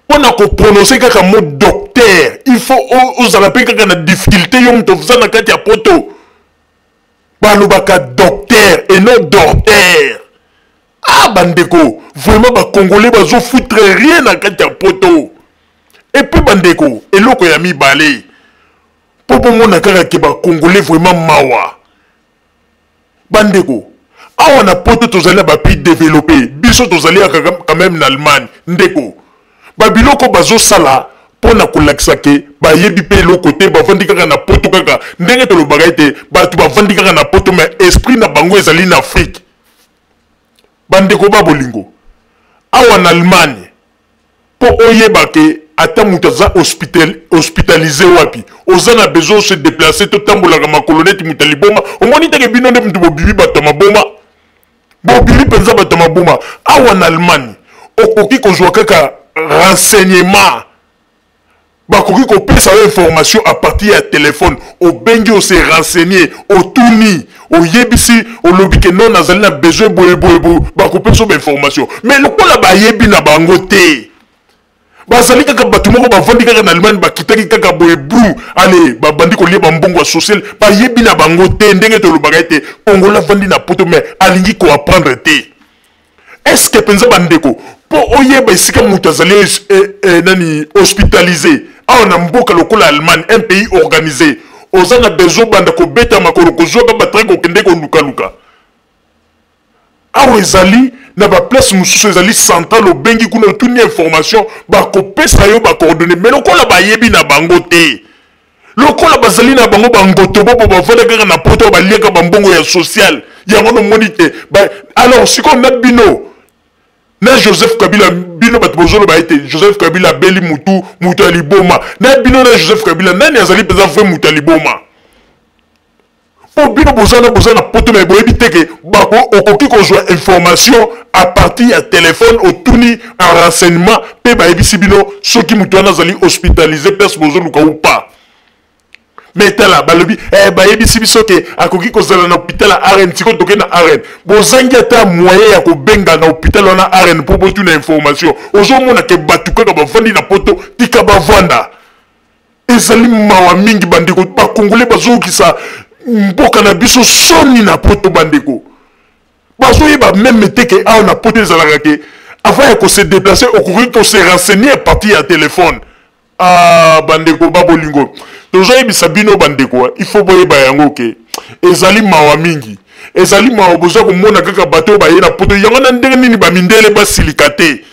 Speaker 1: pona ko prononcer kaka mot docteur il faut ozala pe kaka na difficulté yo moto oza na kati ya poto. Balobaka docteur et non dorter. Ah bandeko, vraiment ba congolais bazo foutre rien na kati ya poto. Et puis bandeko, eloko ya mibale po bomona kaka ke ba congolais vraiment mawa. Bandeko, awa na poto tozali na ba pays développé, biso tozali quand même na Allemagne. Ndeko, ba biloko bazosala mpo na kolakisa ke bayebi mpe eloko te, bavandi kaka na poto kaka ndenge tolobaka ete bato bavandi kaka na poto mais esprit na bango ezali na Afrique. Bandeko ba bolingo, awa na Allemagne mpo oyeba ke ata moto aza hospitalisé wapi, oza na besoin ose déplacer, totambolaka makolo neti moto ya liboma. Omoni teke bino nde moto bobimi bato ya maboma, bobimi mpenza bato ya maboma. Awa na Allemagne okoki kozwa kaka renseignement, bakoki kopesa yo information à partir ya telefone. Obengi, ose renseigner, otuni, oyebisi, olobi ke non, nazali na besoin boye boye boye, bakopesa yo ba information. Mais lokola bayebi na bango te, bazali kaka bato moko bavandi kaka na Allemagne, bakitaki kaka boye bru, ale babandi kolia bambongo ya social, bayebi na bango te. Ndenge tolobaka ete Congolais avandi na poto mais alingi koapprendre te. Est-ce que mpenza bandeko, mpo oyeba esika moto azali nani hospitalisé awa na mboka lokola Allemagne, un pays organisé, oza na besoin banda kobeta makolo, kozwaka batrain kokende kolukaluka. Awa ezali na ba place mosusu ezali central, obengi kuna otuni information, bakopesa yo ba coordonnées. Mais lokola bayebi na bango te, lokola bazali na bango bangoto bobo bavanda kaka na poto, baliaka bambongo ya social, yango nomoni te. Alors sikoyo na bino na Joseph Kabila, bino bato bozoloba ete Joseph Kabila abeli mutu, mutu ya liboma, na bino na Joseph Kabila nani azali mpenza vrai mutu ya liboma? Po bino boza na boza na poto mais boyebi te ke bako okoki kozwa information à partir ya téléphone, otuni en renseignement pe bayebisi bino soki moto wana azali hospitalisé place bozoluka ou pas. Mais tala balobi bayebisi biso ke akoki kozala na hôpital ya RN, sikoyo toke na RN, bozangi ata moyen ya kobenga na hôpital wana RN mpo botuna information. Ozomona ke bato kaka bavandi na poto, tika bavanda. Ezali mawa mingi bandeko, ba Congolais bazokisa mboka na biso soni na poto. Bandeko bazoyeba meme te ke awa na poto ezalaka ke avant ya ko se déplacer okoki ko se renseigner à partir ya téléphone. Ah, bandeko ba bolingo, tozoyebisa bino bandeko, il faut boyeba yango ke ezali mawa mingi, ezali mawa. Boza komona kaka bato oyo baye na poto yango na ndenge nini bamindele basilika te,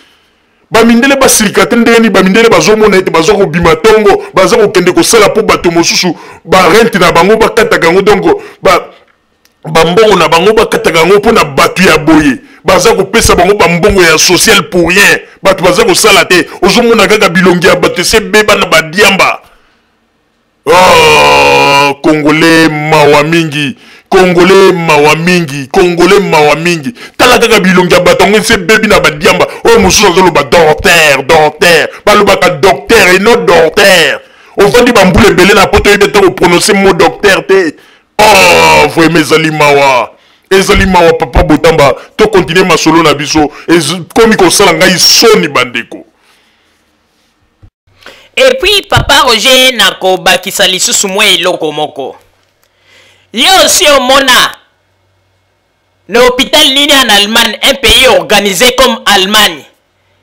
Speaker 1: bamindele basilika te ndenge nini bamindele bazomona ete baza kobima ntongo, baza kokende kosala mpo bato mosusu ba rente na bango bakataka yango, donc bambongo na bango bakataka yango mpo na bato ya boye, baza kopesa bango bambongo ya social pour rien, bato baza kosala te. Ozomona kaka bilongi ya bato ese beba na badiamba. Oh, Congolais mawa mingi, Congolais mawa mingi, Congolais mawa mingi. Tala kaka bilongi ya bato yango ese bebi na badiamba. Oyo mosusu azoloba docteur, docteur, balobaka docteur et non docteur. Ovandi bambula ebele na poto, oyebi ata koprononce mot docteur te. Oh, vraiment ezali mawa, ezali mawa. Papa Botamba, to continuer masolo na biso, ekomi kosala ngai soni bandeko.
Speaker 2: Et puis papa Roger, nakobakisa lisusu mwa eloko moko. Yo osi omona na hôpital nini en Allemagne, un pays organisé comme Allemagne,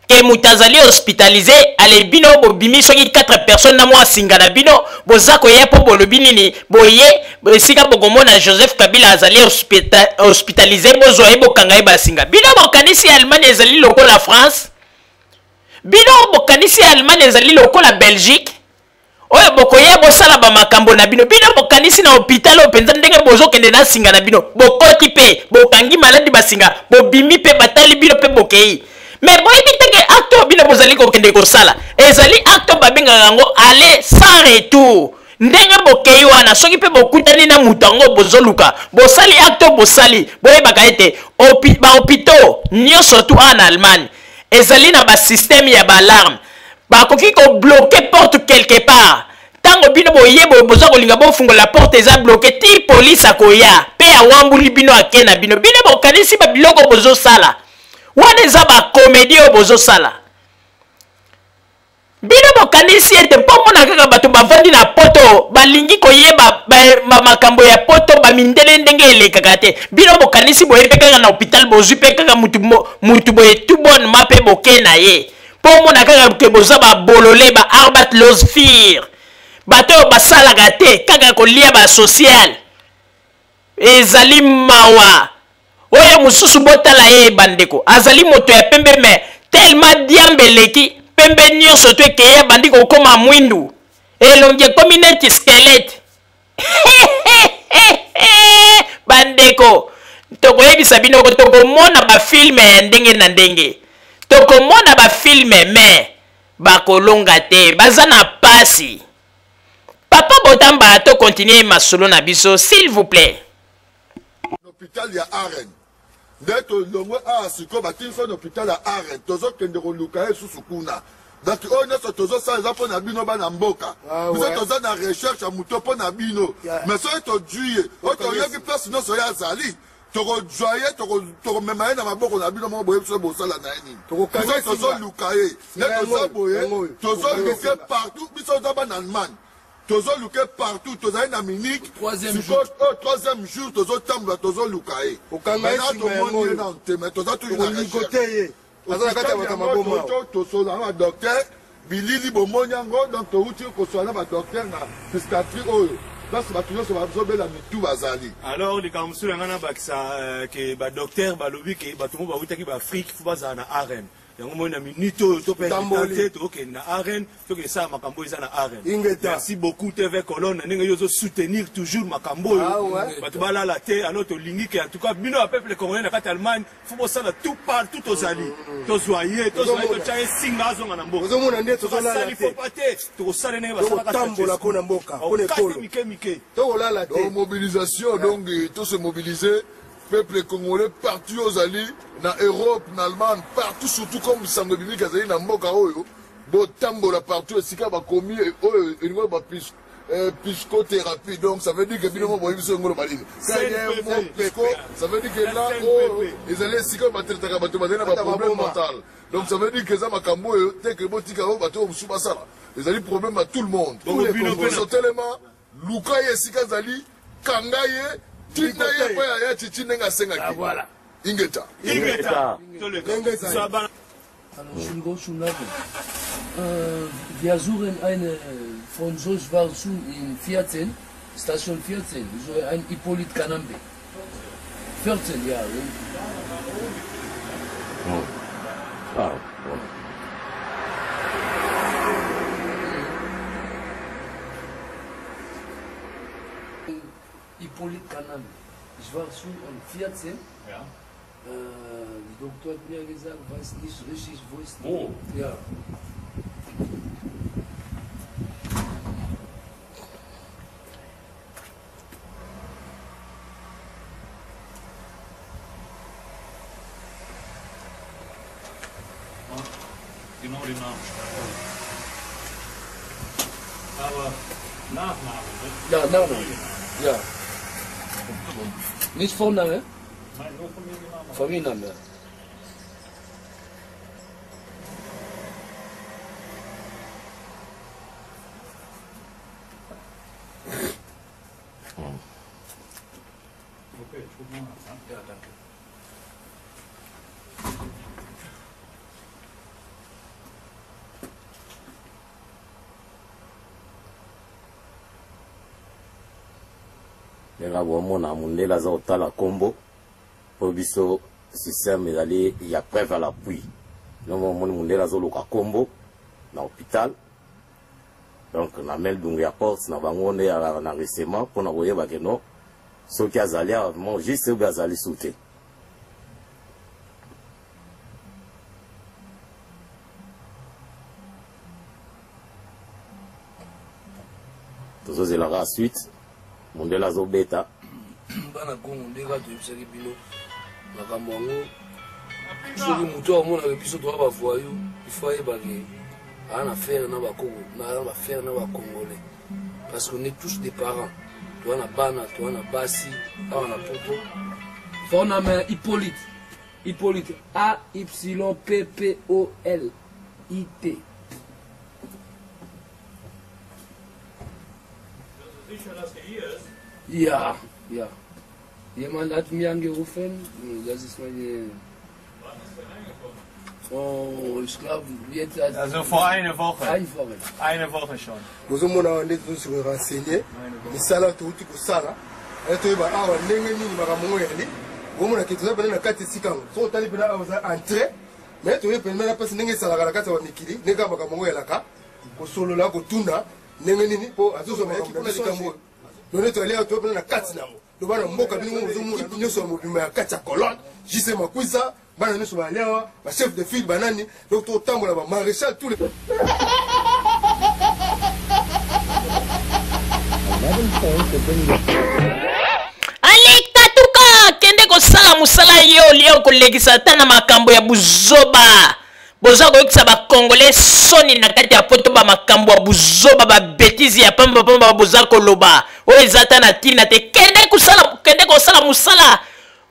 Speaker 2: ke moto azali hospitalisé, ale bino bobimi soki 4 personnes na mwa singa na bino boza koya mpo bolobi nini, boye esika bokomona Joseph Kabila azali hospitalisé, bozwa ye bokanga ye basinga. Bino bokanisi Allemagne ezali lokola France? Bino bokanisi Allemagne ezali lokola Belgique? Oyo bokoya bosala ba makambo na bino. Bino bokanisi na hopital oyo penza ndenge bozokende na singa na bino. Bokoti pe, bokangi maladi ba singa, bobimi pe batali bino pe bokei. Mais boyebi te ke acte oyo bino bozali kokende kosala ezali acte oyo babengaka yango aller sans retour. Ndenge bokei wana soki pe bokutani na moto yango bozoluka, bosali acte oyo bosali, boyebaka ete ba hopitaux nyonso tout awa na Allemagne ezali na ba système ya ba alarme. Bakoki ko bloquer porte quelque part. Tango bino boye boye boza kolinga bofungola porte eza bloquer ti police akoya pe awambuli bino ake na bino. Bino bokanisi ba biloko bozosala wana eza ba comedie oyo bozosala. Bino bokanisi ete mpo mona kaka bato bavandi na poto balingi koyeba ba, ba makambo ya poto ba mindele ndenge elekaka te. Bino bokanisi boye mpe kaka na hopital bozwi mpe kaka mutu, mutu boye tout bonnement mpe boke na ye. Mpo omona kaka ke boza ba bolole ba arbeitslos vier, bato oyo basalaka te kaka kolia ba social. Ezali mawa. Oyo mosusu botala ye bandeko, azali moto ya pembe mais tellement diamba eleki pembe nyonso to ekei abandi kokoma mwindu, elongi ekomi neti squelette. Bandeko, tokoyebisa bino ko tokomona ba filme ya ndenge na ndenge, tokomona ba filme mais bakolonga te, baza na pasi. Papa Botamba, to continuer masolo na biso s'il vous plaît.
Speaker 6: Hôpital ya Aren nde tolongwe awa sikoyo, batindi biso na hôpital ya Aren, tozokende koluka ye susu kuna. Donc oyo nyonso tozosala eza mpo na bino bana mboka. Biso toza na recherche ya moto mpo na bino, mais soki tozwi ye oyo toyebi place nyonso ye azali, tokozwa ye, tokomema ye na maboko na bino moko, boyebi soki bosala na ye nini. Biso tozoluka ye nde toza boye, tozoluke partout. Biso toza bana Allemagne, tozoluke partout, tozali na Munich sikoyo, oyo troisième jour tozotambola, tozoluka ye. Maintenant tomoni ye nanu te, mais toza toujours na recherche.
Speaker 4: Aza na kati ya bato ya maboma.
Speaker 6: Tosolola na ba docteur, bilili bomoni yango, donc touti kosolola na ba docteur na psychiatrie oyo place bato nyonso bazobela mitu bazali.
Speaker 7: Alors likambo mosusu na ngai nabakisa ke ba docteur balobi ke bato moko bawutaki ba Afrique fo bazala na ARN. Yango moi na minute oyo to pe te tokende na ARN, tokende sala makambo eza na ARN. Merci beaucoup TV Colonne na ndenge yo ozo soutenir toujours makambo oyo. Bato balala te, alors tolingi ke en tout cas bino ya peuple congolais na kati ya Allemagne faut bosala tout partout tozali. Tozwa ye, tozwa ye, totya ye singa azonga na mboka.
Speaker 4: Ozomona nde tozolala
Speaker 7: Tosali
Speaker 4: te.
Speaker 7: faut pas te, tokosala ndenge basalaka
Speaker 4: Tokotambola mpo na mboka, mpo na
Speaker 7: Okate
Speaker 4: ekolo.
Speaker 7: mike mike.
Speaker 4: Tokolala te.
Speaker 6: Donc mobilisation, donc to se mobiliser peuple congolais partout ozali na Europe, na Allemagne, partout, surtout comme sango ebimi kazali na mboka oyo, botambola partout esika bakomi oyo elingo ba psychothérapie. Donc ça veut dire que bino mo boyebi so ngolo balini. Quand il y a un mot psycho, ça veut dire que là oyo ezali esika batraitaka bato bazali na ba problème mental. Donc ça veut dire que eza makambo oyo te que botika oyo bato oyo mosusu basala. Ezali problème à tout le monde.
Speaker 7: Tous les Congolais.
Speaker 6: Tellement luka ye esika azali, kanga ye, tinda ye epai ya ya Tshitshi ndenge asengaki.
Speaker 5: Ah, voilà.
Speaker 6: Ingeta.
Speaker 7: Ingeta. Toleka.
Speaker 5: Entschuldigung, schon lange. Wir suchen eine Franzose war schon in 14, Station 14, so ein Hippolyte Kanambe. 14 Jahre.
Speaker 3: Ah, bon.
Speaker 5: Hippolyte Kanambe. Ich war schon in 14.
Speaker 7: Ja.
Speaker 5: Die Doktor hat mir gesagt, weiß nicht richtig, wo ist die.
Speaker 7: Wo?
Speaker 5: Ja.
Speaker 7: Genau den Namen. Aber Nachname, ne?
Speaker 5: Ja, Nachname. Ja. Nicht Vorname?
Speaker 7: Nein, nur Familienname.
Speaker 5: Familienname.
Speaker 7: Okay, ich guck mal nach, ne?
Speaker 5: Ja, danke.
Speaker 3: Ndenge bomona mundele aza kotala kombo po biso système ezali ya preuve à l'appui. Ndenge bomoni mundele azoluka kombo na hôpital.
Speaker 8: Donc na meldung ya porte na bango nde alaka na recement mpona koyeba ke non soki azali awa vraiment juste obe azali su te. Tozozela kaka suite, mondele azobeta.
Speaker 5: Bana Kongo, nde kaka toyebisaki bino makambo yango. Soki moto amonaka biso toa bavoyou, il faut ayeba ke aa na faire na bakoko, na bafere na bacongolais, parce qu'on est tous des parents. Toa na bana, toa na basi awa na poto. Vorname Hippolyte, Hippolyte, A Y P P O L I T. Ja, ja. Jemand hat mir angerufen, das ist meine. Oh, ich glaube, jetzt.
Speaker 7: Also vor einer Woche.
Speaker 5: Eine Woche.
Speaker 7: Eine Woche schon.
Speaker 4: Bozomona awa nde tozosi korenseigner misala touti kosala, aye toyeba awa ndenge nini makambo ngo yali. Bomona ke toza pene na kati esika yango. Soki otali mpena awa, oza entrée, mais toye pene na mpasi ndenge esalaka na kati ya bamikili, ndenge kaka makambo ngo elaka, kosolola, kotuna ndenge nini mpo azozwa makambo na likambo oyo. None toyali awa, toye pene na kati na yango. Do bana mboka, bino bozomona nyonso ya mobimba ya kati ya Colonne, JC Makwisa, bana nyonso bayali awa, bachef de file banani. Donc totambola, bamaréchal, tous les
Speaker 2: Ale katuka, kende kosala mosala yo olia, okolekisa ata na makambo ya buzoba. Boza koyokisa bacongolais soni na kati ya poto, bamakambo ya buzoba, babetize ya pambapamba boza koloba oyo eza ata na ntina te. Kende kosala, kende kosala mosala.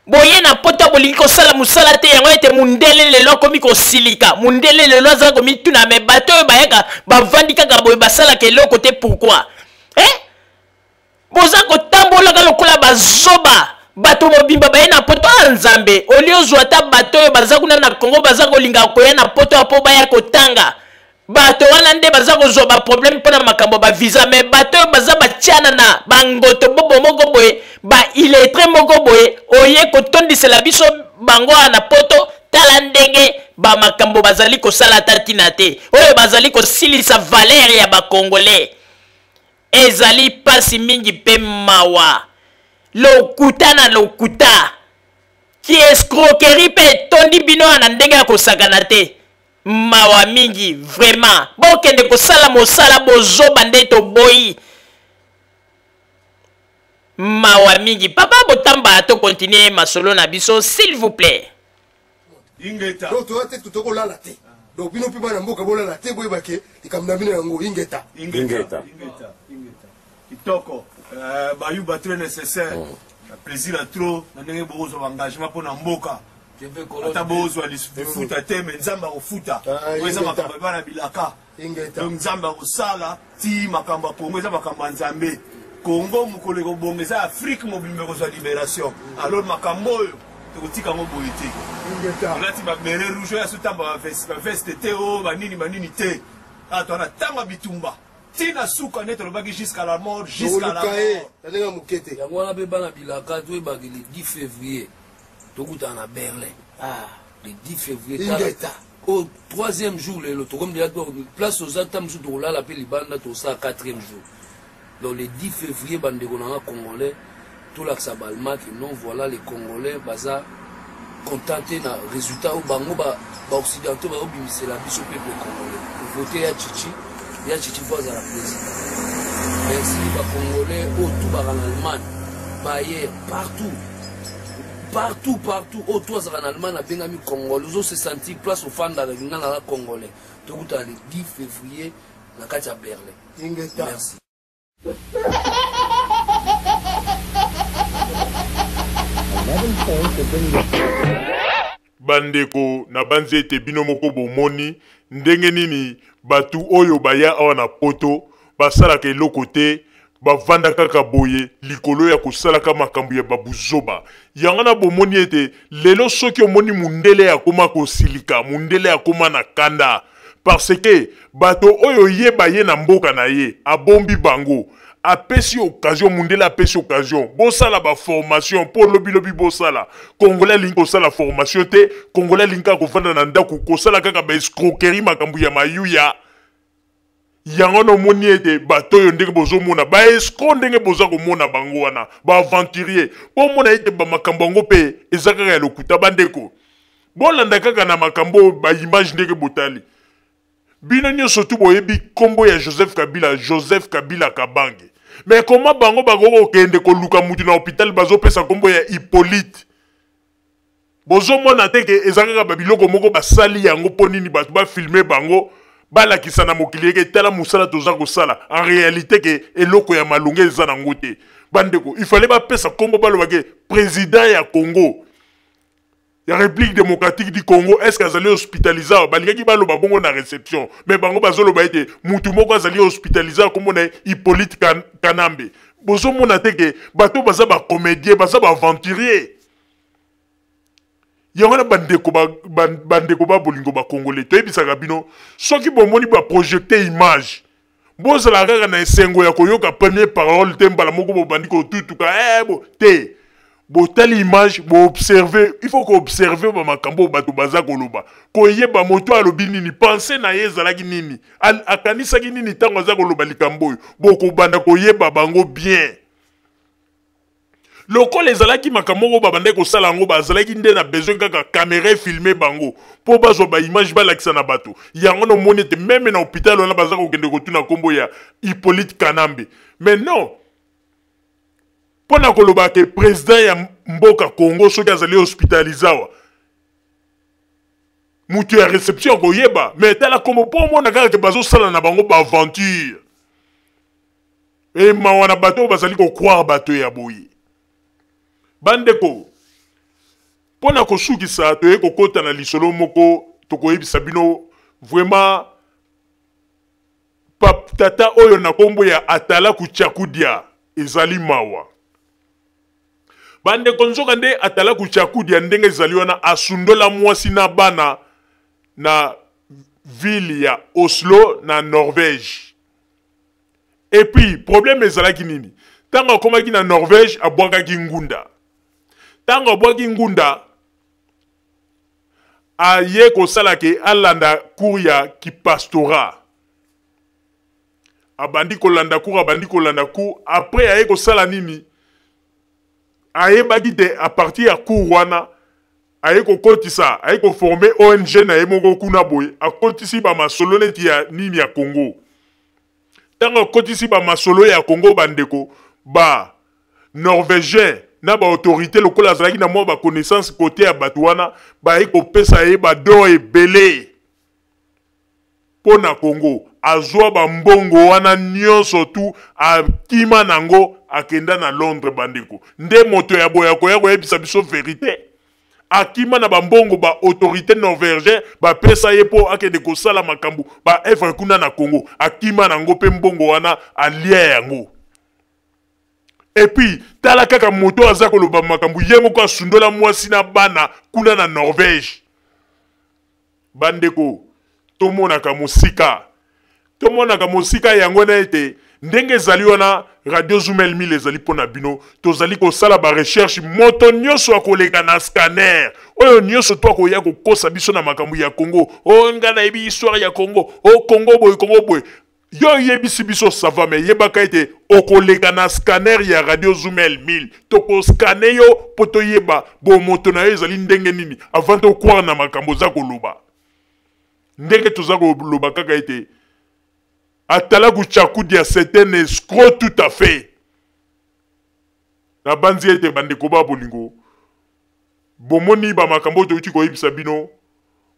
Speaker 2: Boye na poto, bolingi kosala mosala te. Yango ete mundele lelo akomi kosilika, mundele lelo aza komituna: me bato oyo bayaka, bavandi kaka boye, basalaka eloko te, pourquoi, eh? Boza kotambolaka lokola bazoba. Bato mobimba baye na poto ya Nzambe, olie ozwa ata bato oyo baza kuna na Kongo, baza kolinga koya na poto mpo baya kotanga. Bato wana nde baza kozwa baproblème mpo na makambo ya bavisa. Me bato oyo baza batiana na bangoto bobo moko boye, baillettré moko boye, oye kotondisela biso bango wana na poto. Tala ndenge bamakambo bazali kosala, ata ntina te, oyo bazali kosilisa valeur ya bacongolais. Ezali mpasi mingi mpe mawa. Lokuta na lokuta, kiescroquerie mpe etondi bino wana ndenge ya kosakana te. Mawa mingi vraiment. Bokende kosala mosala, bozoba nde toboyi. Mawa mingi. Papa Botamba, tokontinue masolo na biso, s'il vous plaît.
Speaker 7: Ingeta.
Speaker 4: Donc toza te, tokolala te. Donc bino mpe bana mboka, bolala te, boyeba ke likambo na bino yango. Ingeta.
Speaker 8: Ingeta.
Speaker 7: Ingeta. Ingeta. Kitoko. Bayuba très nécessaire. Plaisir à trop na ndenge bokozwa baengagement mpo na mboka. Ata bozwa lifuta te, me Nzambe akofuta. Oyo eza makambo ya bana bilaka. Donc Nzambe akosala ti makambo ya Kongo eza makambo ya Nzambe. Kongo mokolo ekobonga, eza Afrique mobimba ekozwa libération. Alors makambo oyo tokotika yango boye te. Olati baberet rouge oyo azotamba, baveste te, oyo banini banini te. Awa toza na ntango ya bitumba ntina suka, nde tolobaki jusqu'à la mort, jusqu'à la mort.
Speaker 4: Na ndenge ya moke te.
Speaker 5: Yango wana mpe bana bilaka, toyebaki le 10 février tokutana na Berlin. Le 10 février.
Speaker 4: Ingeta.
Speaker 5: Au troisième jour lelo tokomi deja place oza ta mosusu, tokolala mpe libanda, tosala quatrième jour. Donc le 10 février, bandeko na nga congolais, tolakisa baallemand ke non, voilà, les Congolais baza content te na résultat oyo bango baoccidentaux bazobimisela biso. Peuple congolais, vote ya Chichi, ya Chichi fo azala président. Merci bacongolais oyo tubaka na Allemagne, bayer partout, partout, partout. Oyo to azalaka na Allemagne, abengami Congolais, ozo se sentir place ofandaka, nga naza Congolais. Tokutana le 10 février na kati ya Berlin.
Speaker 4: Ingeta.
Speaker 5: Merci.
Speaker 1: Bandeko, nabanzi ete bino moko bomoni ndenge nini bato oyo baya awa na poto basalaka eloko te, bavanda kaka boye likolo ya kosalaka makambo ya babuzoba. Yango na bomoni ete lelo soki omoni mundele akoma kosilika, mundele akoma na kanda, parce que bato oyo ye baye na mboka na ye, abombi bango, apesi occasion. Mundele apesi occasion, bosala baformation mpo lobilobi bosala. Congolais alingi kosala formation te. Congolais alingi kaka kovanda na ndako, kosala kaka baescroquerie, makambo ya mayuya. Yango wana omoni ete bato oyo ndenge bozomona baescro, ndenge boza komona bango wana baaventurier, bomona ete bamakambo yango mpe eza kaka ya lokuta. Bandeko, bolanda kaka na makambo oyo, baimage ndenge botali. Bino nyonso tu boyebi nkombo ya Joseph Kabila, Joseph Kabila Kabange. Mais koma bango bakoki kokende koluka mutu na hôpital, bazopesa nkombo ya Hippolyte? Bozomona te ke eza kaka babiloko moko basali yango mpo nini? Bato bafilme bango, balakisa na mokili eke tala mosala toza kosala. En réalité ke eloko ya malonga eza nango te. Bandeko, il fallait bapesa nkombo, baloba ke président ya Congo, ya République démocratique du Congo, est ce que azali hospitalisé awa? Balingaki baloba bongo na réception. Mais bango bazoloba ete mutu moko azali hospitalisé, akombo na ye Hippolyte Kanambe. Bozomona te ke bato baza bacomédien, baza baaventurier? Yango wana, bandeko, bandeko ba bolingo bakongole, toyebisaka bino, soki bomoni baprojecte image, bozala kaka na esengo ya koyoka première parole te, mbala moko bobandi kotutuka bo te. Botali image, boobserve. Il faut koobserve bamakambo oyo bato baza koloba, koyeba moto alobi nini, pensée na ye ezalaki nini, akanisaki nini ntango aza koloba likambo oyo. Bokobanda koyeba bango bien. Lokola ezalaki makambo moko babandaki kosala yango, bazalaki nde na besoin kaka caméra efilme bango mpo bazwa baimage, balakisa na bato yango. Nomoni ete même na hôpital wana baza kokende kotuna nkombo ya Hippolyte Kanambe. Mais non, mpo na koloba ke président ya mboka Congo soki azali hospitalisé awa, moto ya réception akoyeba. Mais tala kombo, mpo omona kaka ke bazosala na bango baaventure. Emawa na bato oyo bazali kocroire bato ya boye. Bandeko, mpo na kosukisa, toye kokɔta na lisolo moko tokoyebisa bino vraiment. Tata oyo na nkombo ya Atalaku Ciakudia, ezali mawa, bandeko. Nzoka nde Atalaku Ciakudia, ndenge ezali wana, asundola mwasi na bana na ville ya Oslo na Norvège. Et puis problème ezalaki nini? Ntango akomaki na Norvège, abwakaki ngunda. Ntango abwaki ngunda, aye kosala ke alanda cours ya kipastorat. Abandi kolanda cours, abandi kolanda cours. Après aye kosala nini? Ayebaki te, à partir ya cours wana, aye kokotisa, aye koforme ONG na ye moko kuna boye. Akotisi bamasolo neti ya nini, ya Congo. Ntango akotisi bamasolo ya Congo, bandeko, ba norvégien na baautorité, lokola azalaki na mwa baconnaissance kote ya bato wana, baye kopesa ye badon ebele mpo na Congo. Azwa bambongo wana nyonso tu, akima nango, akenda na Londres. Bandeko, nde moto ya boye akoya koyebisa biso vérité? Akima na bambongo baautorité norvégien bapesa ye mpo akende kosala makambo baœuvre kuna na Congo. Akima nango mpe mbongo wana, alia yango. Et puis tala kaka moto aza koloba makambo, ye moko asundola mwasi na bana kuna na Norvège. Bandeko, tomonaka mosika, tomonaka mosika. Yango na ete ndenge ezali wana, Radio Zumel 1000 ezali mpo na bino. Tozali kosala barecherche. Moto nyonso akoleka na scanner oyo nyonso to akoya kokosa biso na makambo ya Congo: "O nga nayebi histoire ya Congo, o Congo boye, Congo boye." Yo oyebisi biso, ça va, mais yebaka ete okoleka na scanner ya Radio Zumel 1000. Tokoscanner yo mpo toyeba bomoto na yo ezali ndenge nini avant tocroire na makambo oza koloba. Ndenge toza koloba kaka ete Atalaku Ciakudia, c'est un escroc tout à fait. Nabanzi ete bandeko ba bolingo, bomoni bamakambo oyo toyuti koyebisa bino.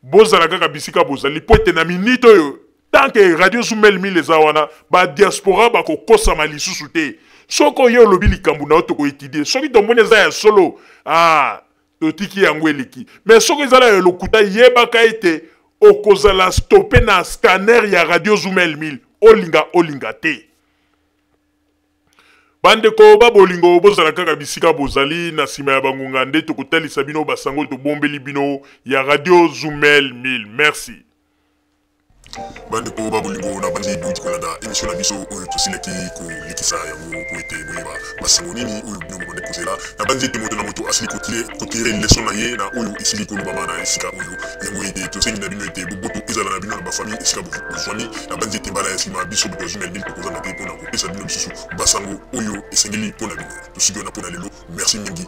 Speaker 1: Bozala kaka bisika bozali, mpo ete na minute oyo, tant que Radio Zumel 1000 eza wana, badiaspora bakokosama lisusu te. Soki oye olobi likambo na yo, tokoétudier. Soki tomoni eza ya solo, ah, totiki yango eleki. Mais soki ezala ya lokuta, yebaka ete okozala stoppé na scanner ya Radio Zumel 1000, olinga olinga te. Bandeko ba bolingo, bozala kaka bisika bozali. Na nsima ya bangonga nde tokotalisa bino basango tobombeli bino ya Radio Zumel 1000. Merci. Bandeko ba bolingo, na bandi bouti kolanda émission na biso oyo tosilaki kolekisa yango po ete boyeba basango nini oyo bino bobandi kozela. Na bandi ete moto na moto asili kotire leson na ye na oyo esili kolobama na esika oyo. Yango ete tosengi na bino ete boboto ezala na bino na bafamille esika bozwami. Na bandi ete mbala ya nsima biso bato ya Zumel Mil tokozanga te mpona kopesa bino lisusu basango oyo esengeli mpo na bino. Tosuki wana mpo na lelo. Merci mingi.